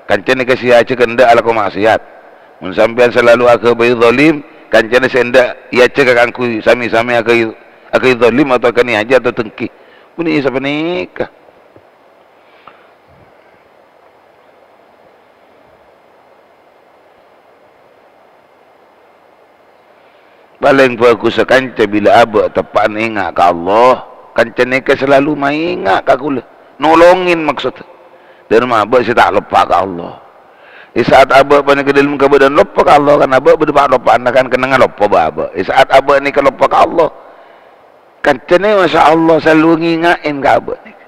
kancana sè èajhâk endâ' alako ma'siyat. Mon sampèyan salalu aghâbây zalim, kancana sè endâ' èajhâk kaangghuy sami-sami aghâbây, aghâbây zalim otabâ kennèng ajhâk otabâ dengki. Bânnè sapanèka. Palèng bhâghussa kanca bilâ abâ' teppa'na enga' ka Allah, kanca nèka salalu maènga' ka kaulâ, nolongè maksodda. Dhâremma abâ' sè ta' loppa ka Allah. È sa'at abâ' panèka dhâlem kabâdâ'ân loppa ka Allah, kan abâ' bâdâ pa'-loppa'anna, kan kennengnganna loppa bâ' abâ'. È sa'at abâ' nèka loppa ka Allah, kancana, masyaallah, salalu ngènga'è ka abâ' nèka.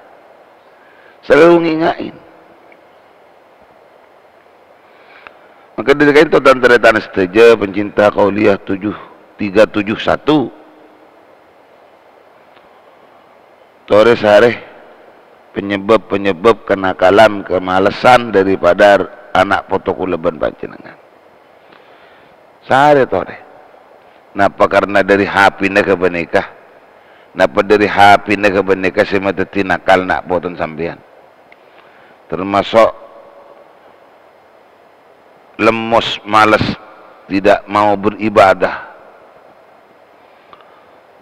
Salalu ngènga'è. Maka dhâri ka'dinto, tan-tarètan sadhâjâ, pencinta Qauliyah tujuh, tiga tujuh satu. Torè sarè penyebab-penyebab kenakalan, kemalesan daripada ana' poto kaulâ bân panjhennengngan. Sarè torè. Napa karna dhâri HP-na ghâpanèka? Napa dhâri HP-na ghâpanèka sè madhâddhi nakal na' potona sampèyan? Termasuk lemos, males, tidak mau beribadah.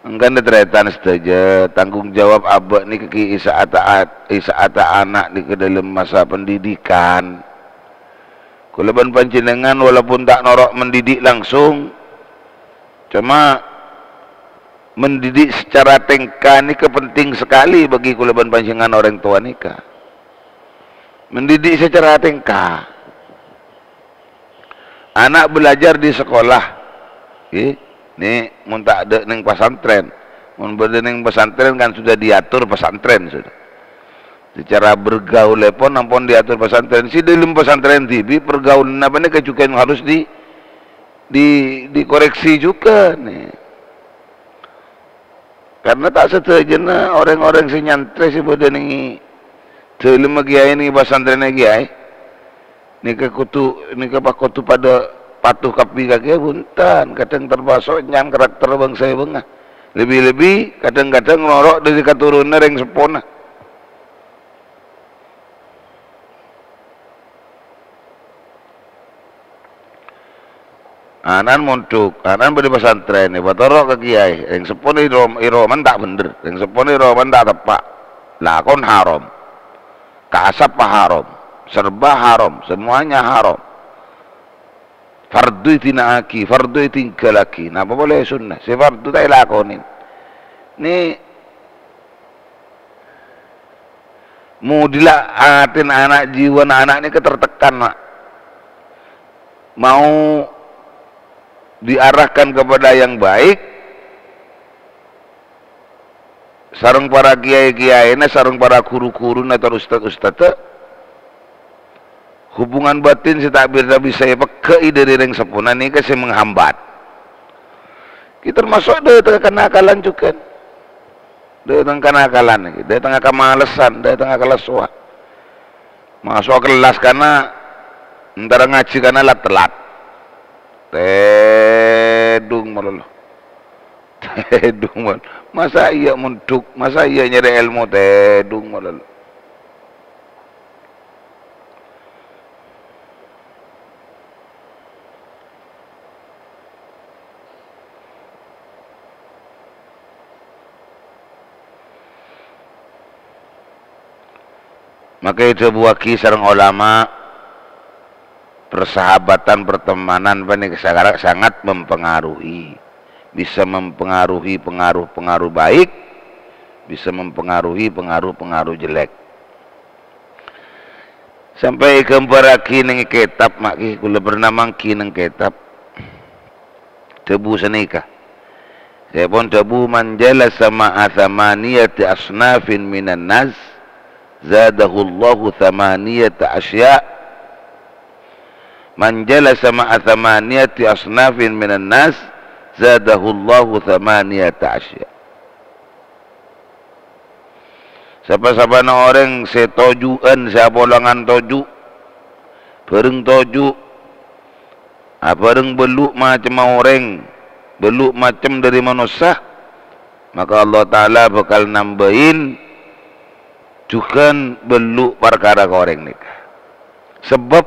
Mangkana tarètan sadhâjâ, tanggung jawab abâ' nèka ghi' è sa'atta, è sa'atta ana' nèka dhâlem masa pendidikan. Kaulâ bân panjhennengngan walaupun ta' noro' mendidik langsung, cuma mendidik secara tingkah nèka penting sekali bagi kaulâ bân panjhennengngan orèng towa nèka. Mendidik secara tingkah. Ana' belajar di sekolah, ngghi, nè, mon ta' dâ' neng pesantren. Mon bâdâ neng pesantren kan sudah diatur pesantren, sudah. Secara bergaulèpon ampon diatur pesantren. Sè dhâlem pesantren dhibi' pergaulanna panèka jhughân harus di, di, dikoreksi juga, nè. Karna ta' sadhâjâna orèng-orèng sè nyantrè sè bâdâ nèng è dâlemma kèyaè, nèng è pasantrènna kèyaè, nèka kodhu, nèka pa-, kodhu padâ patuh kabbhi ka kèyaè, bhunten. Kadhâng termasuk nyang karakter bângsa è bângnga. Lebbi-lebbi kadhâng-kadhâng noro' dâri katurunan rèng seppona. Ana'na mondhuk, ana'na bâdâ pasantrèn, èpatoro' ka kèyaè. Rèng seppona è rom-, è romana ta' bhendher, rèng seppona è romana ta' teppa'. Lakon haram. Kasap haram. Serba haram. Semuanya haram. Fardhu èdina'aghi, fardhu ètinggalaghi. Napa polè sunnah? Sè fardhu ta' èlakonè. Nè, modhilâ atèna ana', jiwana ana' nèka tertekan, Ma'. Mau diarahkan kepada yang baik, sareng para kèyaè-kèyaèna, sareng para ru-ghuruna, tor ustad-ustadda, hubungan batin sè ta' bisa, bisa èpegghâ'i dâri rèng seppona nèka sè menghambat. Kè termasuk dâteng kanakalan jhughân. Dâteng kanakalan nèka, dâteng kamalessan, dâteng kalassowan. Maso' kellas kana, entara ngajhi kana lat-telat. Tèdung malolo. Tèdung mal-, masa iyâ mondhuk, masa iyâ nyarè èlmo, tèdung malolo. Maka èdhâbuwâghi sareng olama, persahabatan, pertemanan panèka sa-, sangat mempengaruhi. Bisa mempengaruhi pengaruh-pengaruh baik, bisa mempengaruhi pengaruh-pengaruh jelek. Sampè' èghâmbhârraghi nèng kètab, ma' ghi, kaulâ pernah mangghi nèng kètab. Dhâbu sanèka. Sèpon dhâbu, "Man jalasa ma'a tsamaniyati asnafin minan nas, zadahullahu tsamaniyata asya'." "Man jalasa ma'a tsamaniyati asnafin minan nas, zadahullahu tsamaniyata asya'." Sapa-sapana orèng sè toju'an, sè apolongan toju', bhâreng toju', abhâreng bâllu' macemma orèng, bâllu' macem dâri manossa, maka Allah Ta'ala bhâkal nambâi jhughân bâllu' parkara ka orèng nèka. Sabâb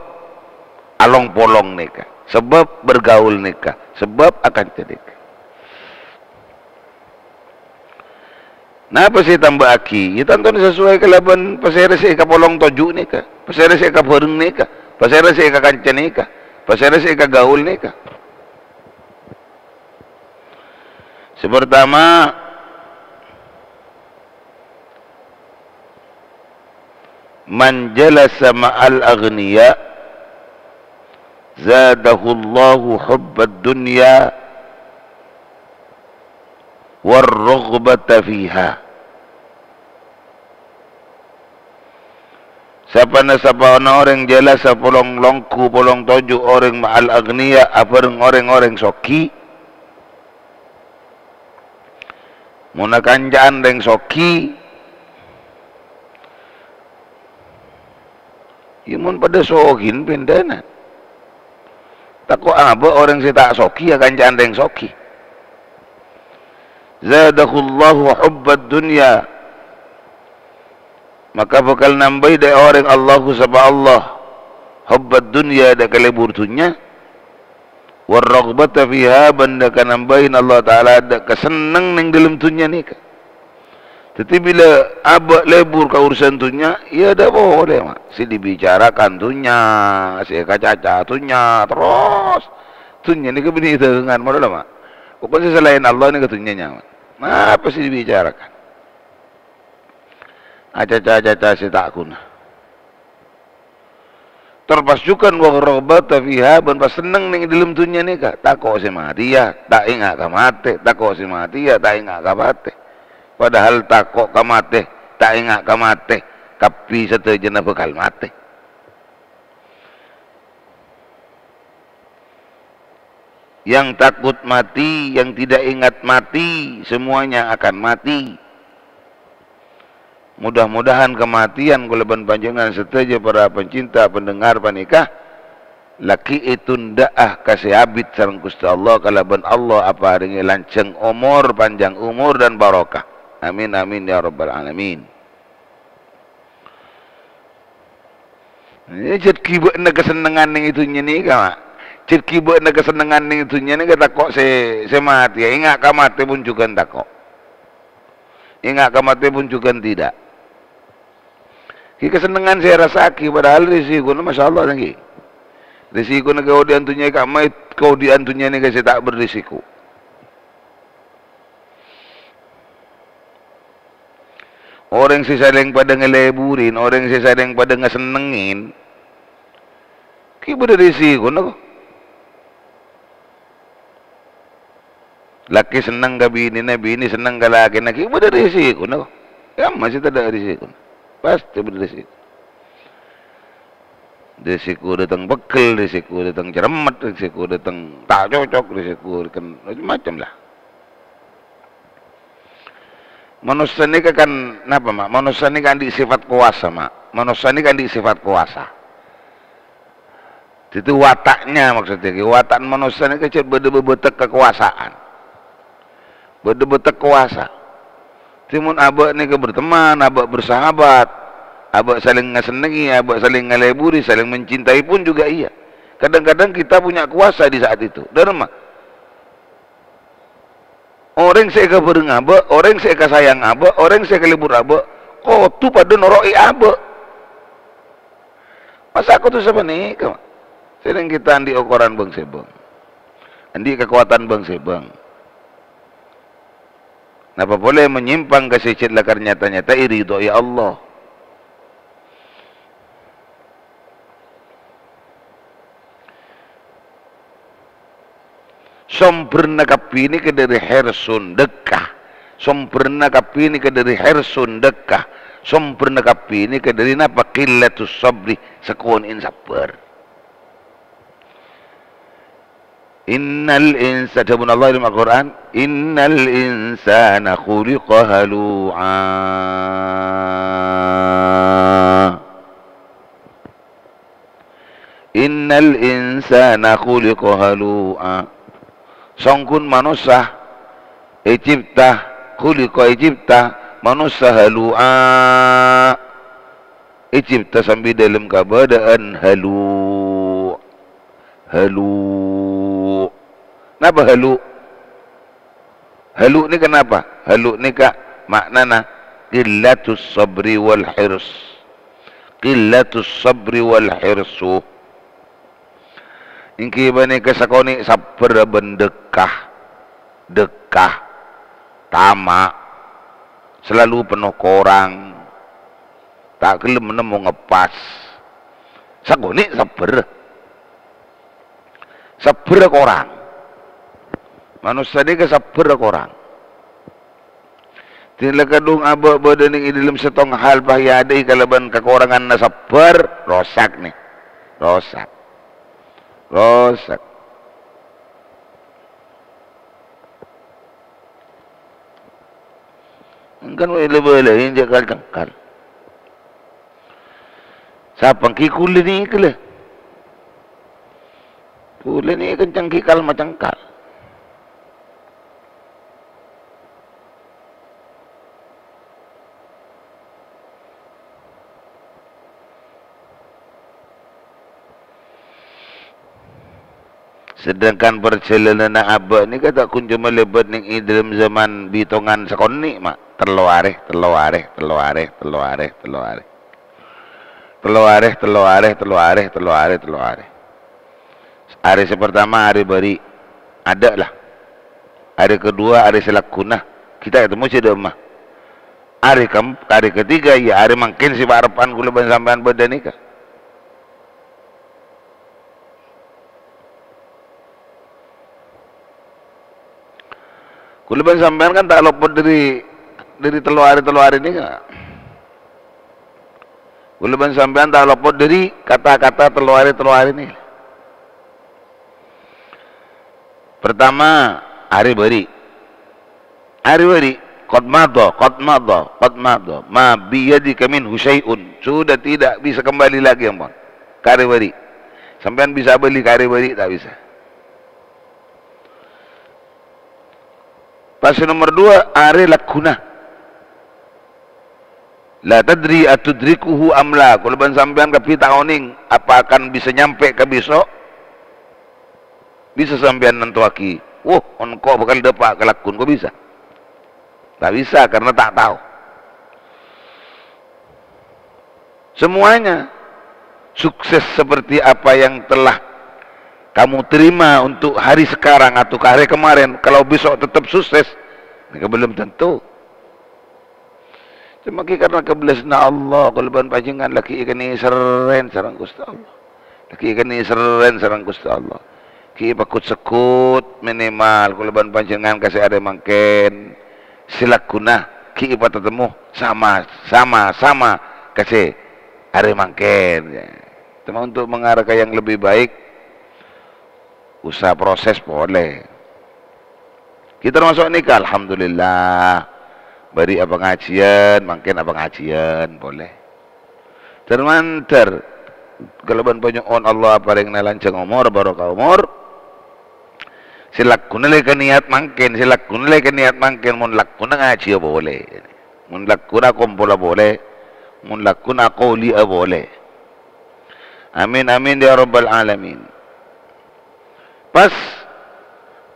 along-polong nèka, sabâb bergaul nèka, sabâb akanca nèka. Napa sè ètambâ'âghi? Yâ, tantona sasowai kalabân pasèra sè èkapolong toju' nèka, pasèra sè èkabhâreng nèka, pasèra sè èkakanca nèka, pasèra sè èkagaul nèka. Sè partama, "Man jalasa ma'al aghniya, zadahullahu hubbad dunya war raghbata fiha." Sapana-sapana orèng jalasa polong longghu, polong toju' orèng ma'al aghniya, abhâreng orèng-orèng soghi. Mon akanca'an rèng soghi, yâ, mon padâ soghi, pendhâna. Tako' abâ' orèng sè ta' soghi akanca'an rèng soghi. Zadahullahu hubbad dunya. Maka bhâkal nambâi dâ' orèng Allahu sapa Allah hubbad dunya, dâ' ka lebur dhunnya, war raghbata fiha, bân dâ' ka nambâi Allah Ta'ala dâ' ka senneng neng dâlem dhunnya nèka. Dhâddhi, bilâ abâ' lebur ka urusan dhunnya, yâ dâ' polè, Ma'. Sè dibicarakan dhunnya, sè èkacaca dhunnya, terros dhunnya nèka bânnè dâgângan, malolo, Ma'. Pokokna sè salaèn Allah nèka dhunnya nyaman. Napa sè dibicarakan? Acaca-acaca sè ta' ghuna. Tor pas jhughân war raghbata fiha, bân pas senneng neng dâlem dhunnya nèka. Tako' sè matèya, ta' enga' ka matè. Tako' sè matèya, ta' enga' ka matè. Padahal tako' ka matè, ta' enga' ka matè, kabbhi sadhâjâna bhâkal matè. Yang takut mati, yang tidak ingat mati, semuanya akan mati. Mudah-mudahan kematian kaulâ bân panjhennengngan sadhâjâ para pencinta pendengar panèka laghi' ètundhâ'â ka sè abit sareng Ghustè Allah, kalabân Allah aparèngè lanjhâng omor, panjang umur, dan barokah. Amin, amin, ya rabbal alamin. Iyâ, jhât ghibâ'na kasennengngan neng è dhunnya nèka, Ma'. Jhât ghibâ'na kasennengngan neng è dhunnya nèka tako' sè, sè matèya. Enga' ka matè pon jhughân tako'. Enga' ka matè pon jhughân tidak. Ghi' kasennengngan sè èrassa'aghi, padahal rèsikona, masyaallah, ngghi. Rèsikona kaodi'ân dhunnya ka'emma, kaodi'ân dhunnya nèka sè ta' berrisiko. Orèng sè salèng padâ ngalèburè, orèng sè salèng padâ ngasennengngè, ghi' bâdâ rèsikona, ko. Lakè senneng ka binèna, binè senneng ka lakèna, ghi' bâdâ rèsikona, ko. Ka'emma sè tadâ' rèsikona. Pastè bâdâ rèsiko. Rèsiko dâteng pegghel, rèsiko dâteng cerremmet, rèsiko dâteng ta' cocok, rèsiko kan macem-macem la. Manossa nèka kan napa, Ma'? Manossa nèka andi' sèfat kobâsa, Ma'. Manossa nèka andi' sèfat kobâsa. Dhâddhi, wataknya, maksudnya, watak manossa nèka cè' bâdâ bâbâtek kakobâsaan. Bâdâ bâtek kobâsa. Dhâddhi, mon abâ' nèka berteman, abâ' bersahabat, abâ' saling ngasennengngè, abâ' saling ngalèburè, saling mencintai pun juga iya. Kadang-kadang kita punya kuasa di saat itu. Dâ'remma? Orèng sè èkabhâreng abâ', orèng sè èkasayang abâ', orèng sè èkalèbur abâ', kodhu padâ noro'è abâ'. Masa kodhu sapanèka, Ma'? Sèrèng kita andi' okoran bâng-sèbâng. Andi' kakowadhân bâng-sèbâng. Napa polè menyimpang ka sè jhât lakar nyata-nyata èridhoi Allah. Sombherna kabbhi nèka dhâri hirsun, dâkkah. Sombherna kabbhi nèka dhâri hirsun, dâkkah. Sombherna kabbhi nèka dhâri napa? Qillatus sabri, sakonè'en sabbhâr. Innal insa-, dhâbuna Allah è dâlem Al-Qur'an, "Innal insana khuliqa halu'a." "Innal insana khuliqa halu'a." Songghun manossa ècèpta, khuliqa ècèpta, manossa halu'a. Ècèpta sambi dâlem kabâdâ'ân halu'. Halu'. Napa halu'? Halu' nèka napa? Halu' nèka ma'nana qillatus sabri wal hirs. Qillatus sabri wal hirsu. Èngghi panèka sakonè' sabbhâr bân dâkkah. Dâkkah. Tama'. Selalu penuh korang. Ta' ghellem nemmo ngeppas. Sakonè' sabbhâr. Sabbhâr korang. Manossa nèka sabbhâr korang. Dhina kadhung abâ' bâdâ neng è dâlem sèttong hal pahiyadâi kalabân kakoranganna sabbhâr, rosak, nè. Rosak. Rosak. Engkan wè la-bâlâi cengkal-cengkal. Sapa èngghi kulâ nèka la? Kulâ nèka cengkal macengkal. Sedangkan parjhâlânanna abâ' nèka ta' kun coma lèbât neng è dâlem zaman bitongan sakonè', Ma'. Tello arè, tello arè, tello arè, tello arè, tello arè. Tello arè, tello arè, tello arè, tello arè, tello arè. Arè sè partama arè bâri', adâ' la. Arè kedua arè sè lagghuna, kita ketemu sè dâ'emma. Arè keem-, arè ketiga, iyâ arè mangkèn sè pa'-, arebbhân kulâ bân sampèyan bâdâ nèka. Kulâ bân sampèyan kan ta' lopot dâri, dâri tello arè, tello arè nèka. Kulâ bân sampèyan ta' lopot dâri kata-kata tello arè, tello arè nèka. Pertama, arè bâri'. Arè bâri', qad madha, qad madha, qad madha. Ma biyadika minhu syai'un. Sudah tidak bisa kembali lagi, ampon. Ka arè bâri'. Sampèyan bisa bâli ka arè bâri', ta' bisa. Pas sè nomer dua, arè lagghuna. La tadri atudrikuhu am la. Kaulâ bân sampèyan kabbhi ta' onèng apa akan bisa nyampè ka bèso. Bisa sampèyan nantowaghi, "Woh, engko' bhâkal dâpa' ka lagghun." Kok bisa? Ta' bisa, karena ta' tao. Semuanya sukses seperti apa yang telah kamu terima untuk hari sekarang atau hari kemarin, kalau besok tetap sukses, nèka belum tentu. Coma ghi' karna kabellasânna Allah, kaulâ bân panjhennengngan laghi èkanèserrèn sareng Ghustè Allah. Laghi èkanèserrèn sareng Ghustè Allah. Ghi' èpagut-segut minimal kaulâ bân panjhennengngan ka sè arè mangkèn. Sè lagghuna ghi' èpatatemmo sama, sama, sama ka sè arè mangkèn. Ya. Cuma untuk mengarah ke yang lebih baik, usaha proses polè. Kita termasuk nèka, alhamdulillah. Bâri' apangajiyân, mangkèn apangajiyân polè. Dâr-mandâr, kaulâ bân panyo'on Allah aparèngana lanjhâng omor, barokah omor. Sè lagghuna la èkaniyat mangkèn, sè lagghuna la èkaniyat mangkèn, mon lagghuna ngajiyâ polè. Mon lagghuna kompola polè, mon lagghuna akoli'â polè. Amin, amin, ya rabbal alamin. Pas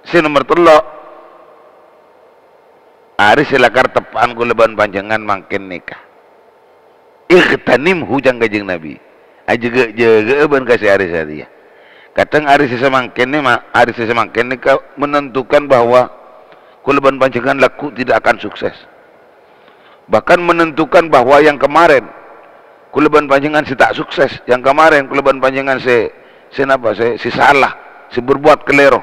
sè nomer tello', arè sè lakar teppa'an kaulâ bân panjhennengngan mangkèn nèka. Ightanimhu, ca'na Kanjeng Nabi. Ajâgâ-jâgâ'â bân ka sè arè satèya. Kadhâng arè sè samangkèn nè-, ma-, arè sè samangkèn nèka menentukan bahwa kaulâ bân panjhennengngan lagghu' tidak akan sukses. Bahkan menentukan bahwa yang kemarin, kaulâ bân panjhennengngan sè ta' sukses, yang kemarin kaulâ bân panjhennengngan sè, sè napa, sè, sè salah, sè berbuat kalèro,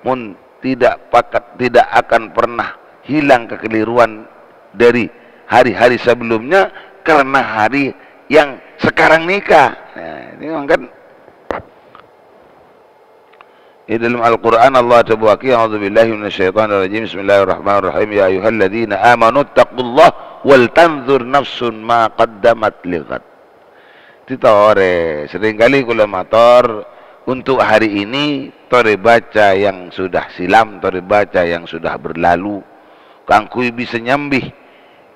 mon tidak pakat, tidak akan pernah hilang kekeliruan dari hari-hari sebelumnya karena hari yang sekarang nèka. Nah, ini kan È dâlem Al-Qur'an Allah adhâbuwaghi, "A'udzubillahi minasyaitonirrajim. Bismillahirrahmanirrahim. Ya ayyuhalladzina amanu taqullaha wal tanzur nafsun ma qaddamat lighad." Dhâddhi torè, seringkali kaulâ mator, untuk hari ini, torè baca yang sudah silam, torè baca yang sudah berlalu, kaangghuy bisa nyambi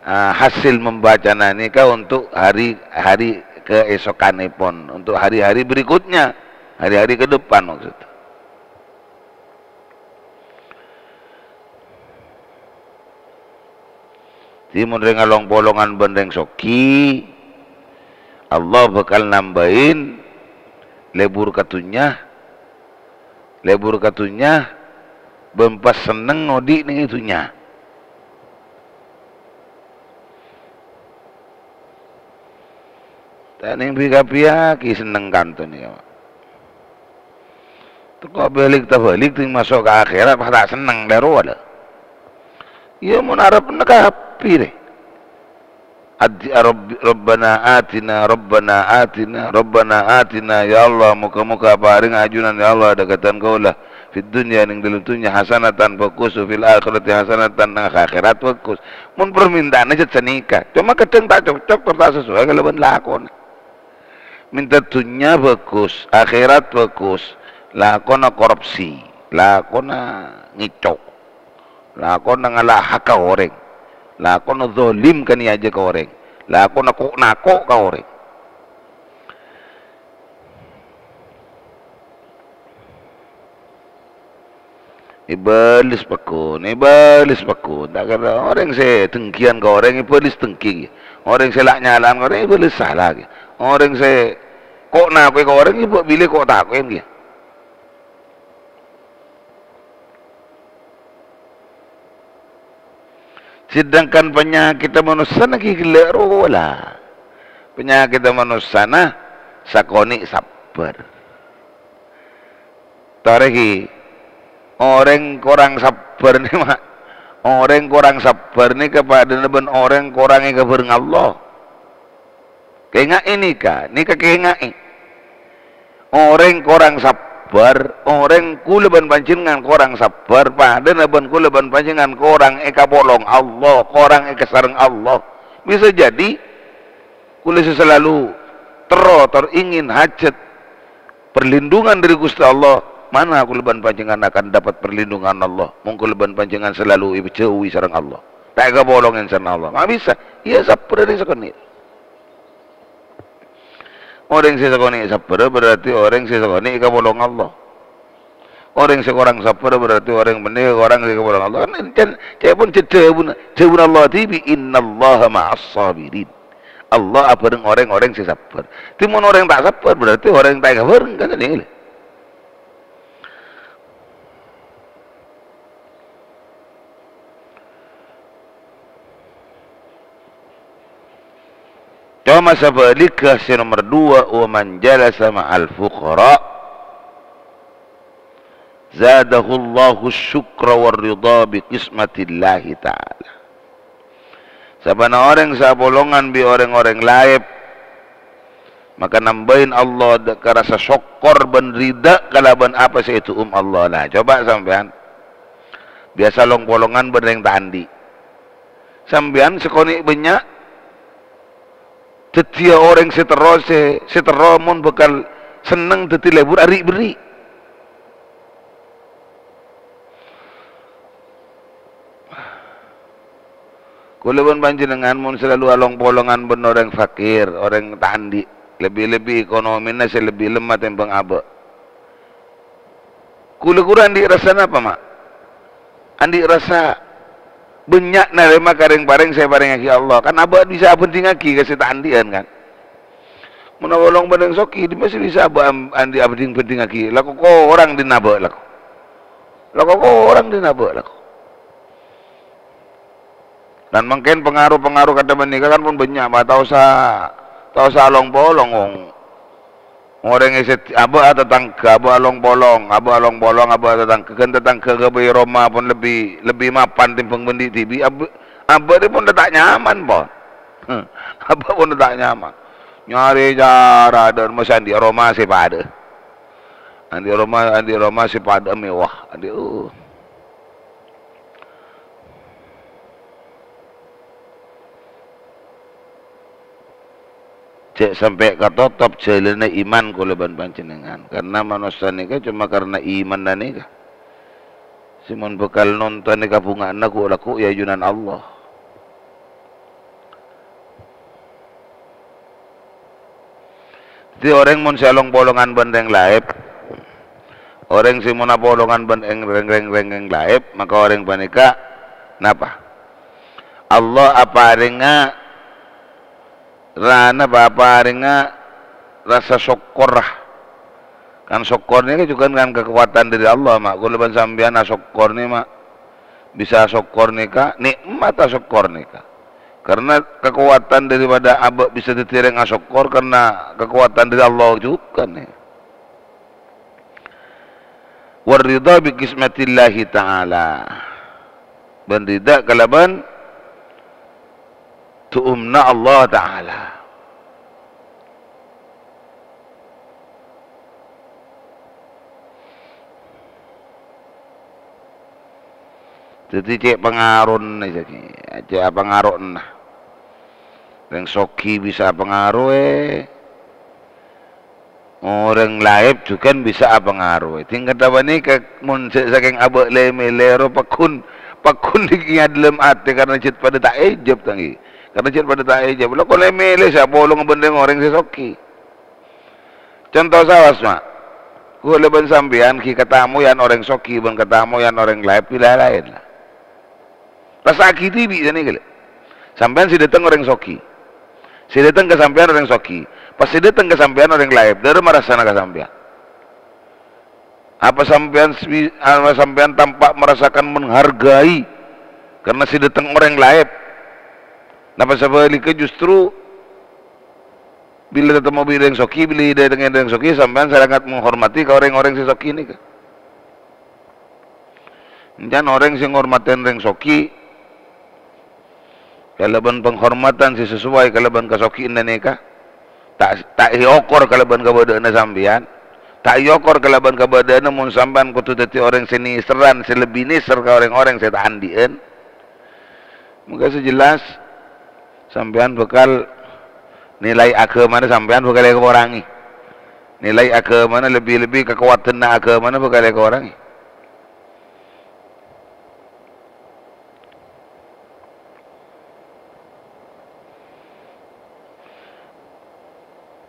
ah, hasil membacana nèka untuk hari-hari keesokanèpon, untuk hari-hari berikutnya, hari-hari ke depan maksud. Dhâddhi mon rèng along-polongan bân rèng soghi, Allah bhâkal nambâi lebur ka dhunnya, lebur ka dhunnya, bân pas senneng ngodhi' neng è dhunnya. Ta' neng bi-, kabbhi ghi' senneng kanto nèka. Teko balik ta' balik, dhing maso' ka akhèrat, pas ta' senneng, lèro la. Iyâ, mon arep nèka kabbhi rè. Adi-, Rabb-, Rabbana atina, Rabbana atina, Rabbana atina. Ya Allah, moga-moga parèng ajunan, ya Allah, dhâ-, ka kaulâ. Fid dunya, neng dâlem dhunnya, hasanatan, bhâghus, wa fil akhirati hasanatan, neng akhèrat bhâghus. Mon parminta'anna jhât sanèka, coma kadhâng ta' cocok, tor ta' sesuai kalabân lakona. Minta dhunnya bhâghus, akhèrat bhâghus, lakona korupsi, lakona ngèco'. Lakona ngala' hakka orèng. Lakona zalim kanèyaja ka orèng. Lakona ko'-nako' ka orèng. Èbâles pagghun, èbâles pagghun. Ta' kèra orèng sè dengkiyân ka orèng, èbâles dengki, ghi. Orèng sè la'-nyala'an ka orèng, èbâles sala, ghi. Orèng sè ko'-nako'è ka orèng, èbâ-, bilâ ko'-tako'è, ghi. Sedangkan panyakèddhâ manossana ghi' ghellâ' rowa la. Panyakèddhâ manossana sakonè' sabbhâr. Torè ghi, orèng korang sabbhâr nè, ma-, orèng korang sabbhâr nèka padâna bân orèng korang èkabhâreng Allah. Kaènga'è nèka, nèka kaènga'è. Orèng korang sab-, sabbhâr, orèng kaulâ bân panjhennengngan korang sabbhâr, padâna bân kaulâ bân panjhennengngan korang èkapolong Allah, korang èkasareng Allah. Bisa jadi kaulâ sè salalu terro, tor-, ingin, hajat perlindungan dari Ghustè Allah, mana kaulâ bân panjhennengngan akan dapat perlindungan Allah, mon kaulâ bân panjhennengngan salalu èpajhâuwi sareng Allah, ta' èkapolongè sareng Allah? Ma' bisa. Iyâ, sabbhâr sakonè'. Orèng sè sakonè' sabbhâr berarti orèng sè sakonè' èkapolong Allah. Orèng sè korang sabbhâr berarti orèng bhender, korang sè èkapolong Allah. Kan, kan, ca'èpon jhâ-, dhâbuna, dhâbuna Allah dhibi', "Innallaha ma'as sabirin." Allah abhâreng orèng-orèng sè sabbhâr. Dhimèn orèng ta' sabbhâr berarti orèng ta' èkabhâreng, kan, ini. Coma sabhâligghâ sè nomer duwâ', "Wa man jalasa ma'al fuqara zadahullahu syukra war ridha bi qismatillahi ta'ala." Sabbhân orèng sè apolongan bi' orèng-orèng laèp, maka nambâi Allah dâ-, ka rasa sokkor bân ridha kalabân apa sè èdu'um Allah. Nah, coba sampèyan. Biyasa long-polongan bân rèng ta' andi'. Sampèyan sakonè' bânnya' dhâddhiyâ orèng sè terro, sè, sè terro mon bhâkal senneng dhâddhi lebur ari'-berri'. Kaulâ bân panjhennengngan mon salalu along-polongan bân orèng fakir, orèng ta' andi', lebbi-lebbi ekonomina sè lebbi lemma tèmbhâng abâ'. Kaulâ ghuru andi' rassa napa, Ma'? Andi' rassa bânnya' narèma ka rèng-parèng sè èparèngaghi Allah. Kan abâ' bisa abhândhingaghi ka sè ta' andi'ân, kan? Mon apolong bân rèng soghi, dimma sè bisa abâ' am-, andi' abhândhing-bhândhingaghi? Lako korang dhin abâ', lako. Lako korang dhin abâ', lako. Lan mangkèn pangaro-pangaro kadhâ' panèka kan pon bânnya', ma' ta' osa, ta' osa long-polong, wong. Orèng è sè abâ' tatangghâ, abâ' long-polong, abâ' long-polong, abâ' tatangghâ, ghân tatangghâ ghâbây roma pon lebbi, lebbi mapan tèmbhâng bân dhi' dhibi', abâ', abâ' rè pon ta' nyaman, pon. Abâ' pon ta' nyaman. Nyarè cara dâ' masa andi' roma sè padâ. Andi' roma, andi' roma sè padâ mewah. Andi', uh. Jhâ' sampè' katotop jhâlânna iman kaulâ bân panjhennengngan. Karna manossa nèka coma karna imanna nèka. Sè mon bhâkal nontonè kabhunga'anna ghu'-lagghu' è ajunan Allah. Dhâddhi orèng mon sè along-polongan bân rèng laèp, orèng sè mon apolongan bân rèng, rèng, rèng, rèng, rèng laèp, maka orèng panèka napa? Allah aparènga ra-, napa, aparènga rasa sokkorra. Kan sokkor nèka jhughân kan kakowadhân dhâri Allah, Ma'. Kaulâ bân sampèyan asokkor nè, Ma'. Bisa asokkor nèka, nè'mat asokkor nèka. Karna kakowadhân daripada abâ' bisa dhâddhi orèng asokkor karna kakowadhân dhâri Allah jhughân nè. War ridha bi qismatillahi ta'ala. Bân ridha kalabân du'umna Allah Ta'ala. Dhâddhi cè' pangarona, cè' apangaro'na. Rèng soghi bisa apangaroè, orèng laèp jhughân bisa apangaroè. Tingkat apa nèka mon sè sakèng abâ' lè-mèlè ro pagghun, pagghun nèka è dhâlem atè karna jhât padâ ta' èjâb, tangghi. Karna jhât padâ ta' èjâb. Lako lè-mèlè sè apolong bân rèng-orèng sè soghi. Conto saos, Ma'. Kaulâ bân sampèyan ghi' katamoyan orèng soghi bân katamoyan orèng laèp pilihan laèn, la. Rassa'aghi dhibi' sanèka, lè. Sampèyan sè dâteng orèng soghi. Sè dâteng ka sampèyan orèng soghi. Pas sè dâteng ka sampèyan orèng laèp, dhârâmma rassana ka sampèyan? Apa sampèyan swi-, apa sampèyan tampak merasakan menghargai karna sè dâteng orèng laèp? Napa sabhâligghâ justru bilâ tatemmo bi' rèng soghi, bilâ èdâtengngè rèng soghi, sampèyan sangat menghormati ka orèng-orèng sè soghi nèka. Èncan orèng sè ngormatè rèng soghi kalabân penghormatan sè sesuai kalabân kasoghi'anna nèka, ta', ta' èokor kalabân kabâdâ'ânna sampèyan, Ta' èokor kalabân kabâdâ'ânna mon sampèyan kodhu dhâddhi orèng sè nèserran, sè lebbi nèser ka rèng-orèng sè ta' andi'ân. Mangka sè jelas, sampèyan bhâkal nilai aghâmana sampèyan bhâkal èkorangè. Nilai aghâmana lebbi-lebbi kakowadhânna aghâmana bhâkal èkorangè.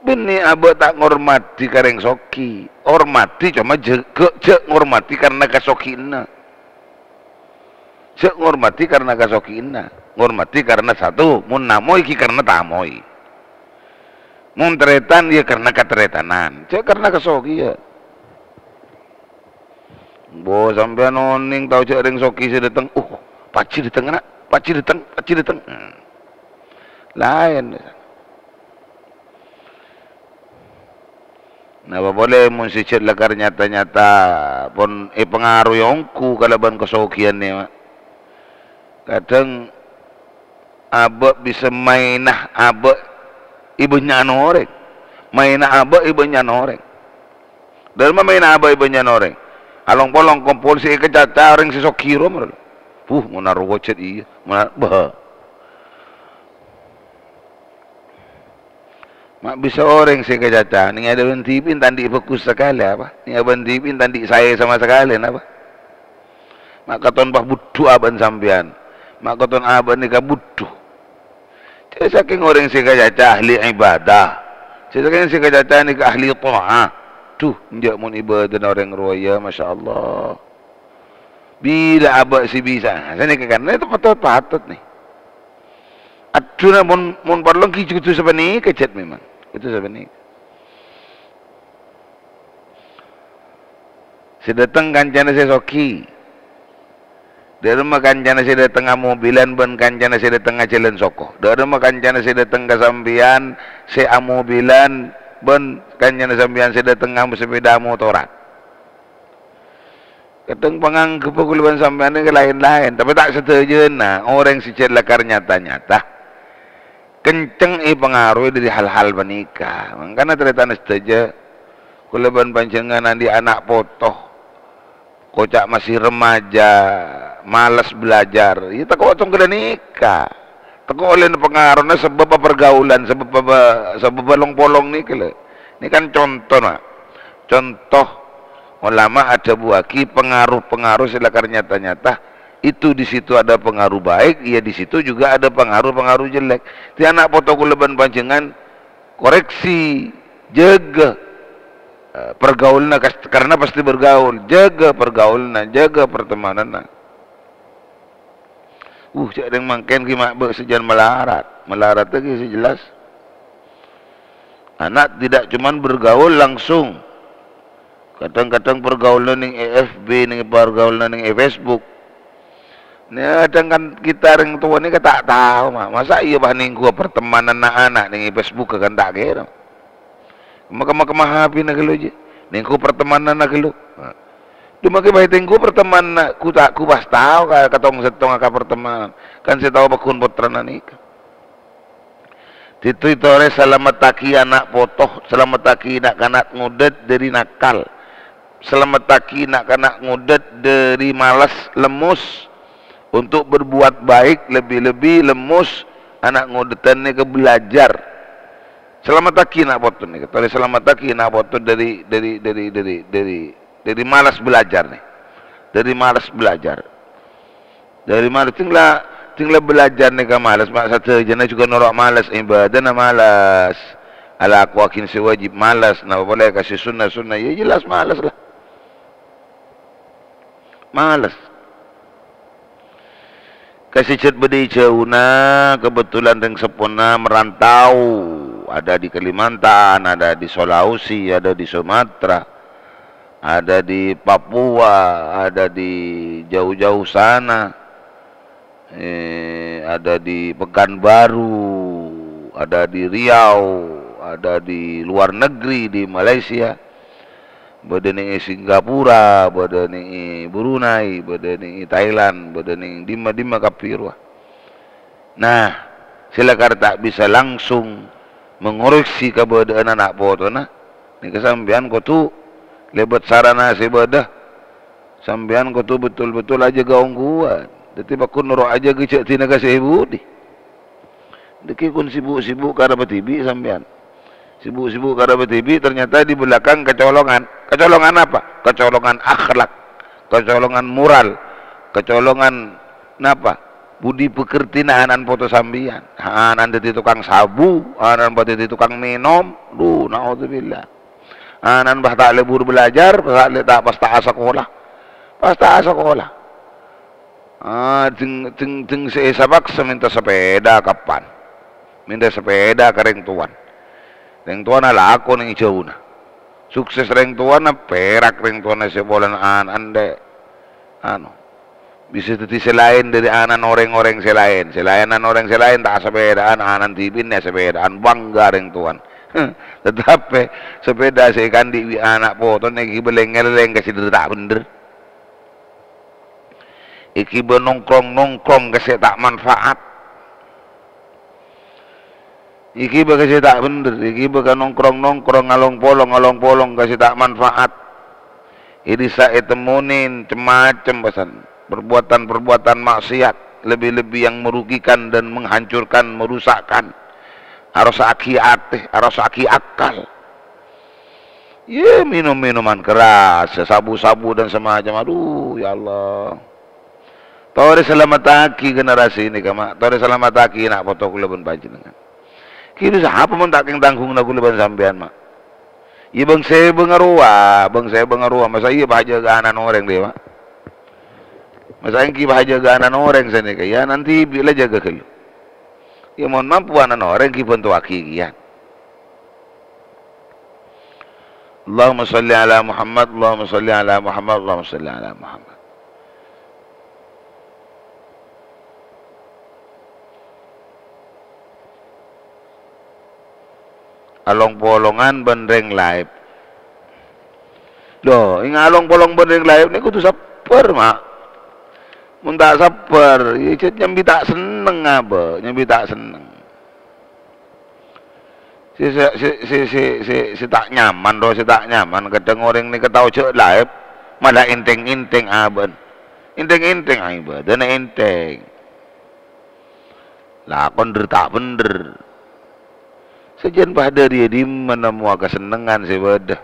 Bânnè abâ' ta' ngormadhi ka rèng soghi. Ormadhi coma jâ-, gâ-, jâ' ngormadhi karna kasoghiyânna. Jâ' ngormadhi karna kasoghiyânna. Ngormadhi karna sato, mon namoy ghi karna tamoy. Mon tarètan, ya karna katarètanan. Jâ' karna kasoghiyân. Bo, sampèyan onèng tao jâ' rèng soghi sè dâteng, "Uh, Paji dâteng, na'. Paji dâteng, Paji dâteng." Hmm. Laèn. Napa polè mon sè jhât lakar nyata-nyata pon èpangaroè ongghu kalabân kasoghiyân, yâ, Ma'? Kadhâng abâ' bisa maèna abâ' è bânnya'na orèng. Maèna abâ' è bânnya'na orèng. Dâremma maèna abâ' è bânnya'na orèng? Along-polong kompol sè èkacaca orèng sè soghi rowa, mara. Huh, mon arowa jhât iyâ. Mon a-, bâh. Ma' bisa orèng sè èkacaca, nèng è adâ'na dhibi' ta' andi' bhâghus sakalè, apa? Nèng è adâ'na dhibi' ta' andi' saè sama sakalè, napa? Ma' katon pabudhu abâ'na sampèyan. Ma' katon abâ'na nèka budhu. Jâ' sakèng orèng sè èkacaca ahli ibadah. Jâ' sakèng sè èkacaca nèka ahli ta'ah. Dhu, enjâ' mon ibadana orèng rowa, yâ, masyaallah. Bilâ abâ' sè bisa. Sanèka kan, nèka patot-patot, nè. Adhuna mon, mon parlo ghi' kodhu sapanèka, jhât, memang. Kodhu sapanèka. Sè dâteng kancana sè soghi. Dâremma kancana sè dâteng amobilan bân kancana sè dâteng ajhâlân soko. Dâremma kancana sè dâteng ka sampèyan sè amobilan bân kancana sampèyan sè dâteng ngangghâ sapèda motoran. Kadhâng pangangghep kaulâ bân sampèyan nèka laèn-laèn, tapè ta' sadhâjâna orèng sè jhât lakar nyata-nyata kencèng èpangaroè dhâri hal-hal panèka. Mangkana, tarètan sadhâjâ, kaulâ bân panjhennengngan andi' ana' poto, koca' masih remaja, males belajar, iyâ tako' tongghâl nèka. Tako' ollèna pangarona sabâb pergaulan, sabâb, sabâb long-polong nèka, lho. Ini kan conto, na'. Conto, ulama adhâbuwâghi pengaruh-pengaruh sè lakar nyata-nyata, itu di situ ada pengaruh baik, ya di situ juga ada pengaruh-pengaruh jelek. Di ana' poto kaulâ bân panjhennengngan, koreksi, jâgâ, eh, pergaulanna kas-, karena pasti bergaul, jâgâ pergaulanna, jâgâ pertemananna. Uh, cè' rèng mangkèn ghi' ma' bâ' sajân malarat. Malarat ghi' sè jelas. Ana' tidak cuman bergaul langsung. Kadhâng-kadhâng pergaulanna nèng è F B, nèng pergaulanna nèng è Facebook. Nah, sedangkan kita rèng towa nèka ta' tao, ma-, masa iyâ pas nèngghuwâ pertemananna ana' nèng è Facebook kan ta' kèra. Kemma-kemma H P-na ghâllu jiyâ. Nèngghu pertemananna ghâllu. Nah. Dumaghi bhâi tèngghu pertemananna, ghu ta-, ghu pas tao ka, ka tong-sèttonga ka pertemanan. Kan sè tao pagghun pottrana nèka. Dhâddhi torè salamettaghi ana' poto, salamettaghi na'-kana' ngodât dhâri nakal. Salamettaghi na'-kana' ngodât dhâri males, lemos. Untuk berbuat baik, lebih-lebih lemos ana' ngodâtân nèka belajar. Salamettaghi na' poto nèka. Torè salamettaghi na' poto dhâri, dhâri, dhâri, dhâri, dhâri, dhâri males belajar nè. Dhâri males belajar. Dhâri males, dhing la, dhing la belajar nèka males, ma' sadhâjâna jhughân noro' males, ibadana males. Alakowaghi sè wajib males, napa polè ka sè sunna-sunna, ya jelas males la. Males. Ka sè jhât bâdâ è jhâuna, kebetulan rèng seppona merantau, ada di Kalimantan, ada di Sulawesi, ada di Sumatera, ada di Papua, ada di jauh-jauh sana, eh, ada di Pekanbaru, ada di Riau, ada di luar negeri, di Malaysia. Bâdâ nèng è Singapura, bâdâ nèng è Brunei, bâdâ nèng è Thailand, bâdâ nèng dimma-dimma kabbhi rowa. Nah, sè lakar ta' bisa langsung mengoreksi kabâdâ'ânna ana' potona, nèka sampèyan kodhu Lèbât sarana sè bâdâ, sampèyan kodhu betul-betul ajâgâ ongghuwân. Dhâddhi, paghun noro' ajâgâ jhâ' dina ka sè èbudi. Dhâggi' ghun sibuk-sibuk karabâ dhibi' sampèyan. Sibuk-sibuk karabâ dhibi', ternyata di belakang kecolongan. Kecolongan apa? Kecolongan akhlak, kecolongan moral, kecolongan napa? Budi pekertina ana'na poto sampèyan. Ana'na dhâddhi tokang sabu, ana'na dhâddhi tokang mènom. Duh, naudzubillah. Ana'na bâ ta' lebur belajar, pas ta', pas ta' asakola. Pas ta' asakola. Ah, jhâng, jhâng, jhâng sè èsapaksa mènta sepeda kapan. Mènta sepeda ka rèng towana. Rèng towana alako neng è jhâuna. Sukses rèng towana, perak rèng towana sè polana an-, andè'. Anu, bisa dhâddhi sè laèn dhâri ana'na orèng-orèng sè laèn. Sè laèn ana'na orèng sè laèn ta' asapèdaan, ana'na dhibi'na asapèdaan, bangga rèng towana. Tatapè, sepeda sè èkandi' bi' ana' potona èghibâ lèng-ngèlèng ka sè dhâri ta' bhendher. Èghibâ nongkrong-nongkrong ka sè ta' manfaat. Èghibâ ka sè ta' bhendher, èghibâ ka nongkrong-nongkrong, ngalong-polong, ngalong-polong ka sè ta' manfaat. È dhisa ètemmonè cem-macem pasan, perbuatan-perbuatan maksiat, lebih-lebih yang merugikan dan menghancurkan, merusakkan. Arosaaghi atè, arosaaghi akal. Yâ, minum-minuman keras, sabu-sabu dan semacam. Aduh, ya Allah. Torè salamettaghi generasi nèka, Ma'. Torè salamettaghi ana' poto kaulâ bân panjhennengngan. Ghi' sapa mon ta' kèng tangghungnga kaulâ bân sampèyan, Ma'? Yâ, bâng-sèbângnga rowa, bâng-sèbângnga rowa. Masa iyâ pas ajâgâ ana'na orèng, dhi, Ma'? Masa èngghi pas ajâgâ ana'na orèng sanèka? Yâ, nanti bi' la jâgâ ghâllu. Yâ, mon mampu ana'na orèng ghi' bhântoaghi kèya. Allahumma shalli ala Muhammad, Allahumma shalli ala Muhammad, Allahumma shalli ala Muhammad. Along-polongan bân rèng laèp. Lho, ènga' along-polong bân rèng laèp nèko kodhu sabbhâr, Ma'. Mon ta' sabbhâr, yâ, jhât nyambi ta' senneng abâ, nyambi ta' senneng. Sè, sè, sè ta' nyaman, ro, sè ta' nyaman. Kadhâng orèng nèka tao jhâ' laèp, malah ènthèng-ènthèng abâ'na. Ènthèng-ènthèng, a, ibâdâna ènthèng. Lakon dhâr ta' bhendher. Sajân pas dhâri è dimma nemmowa kasennengngan sè bâdâ?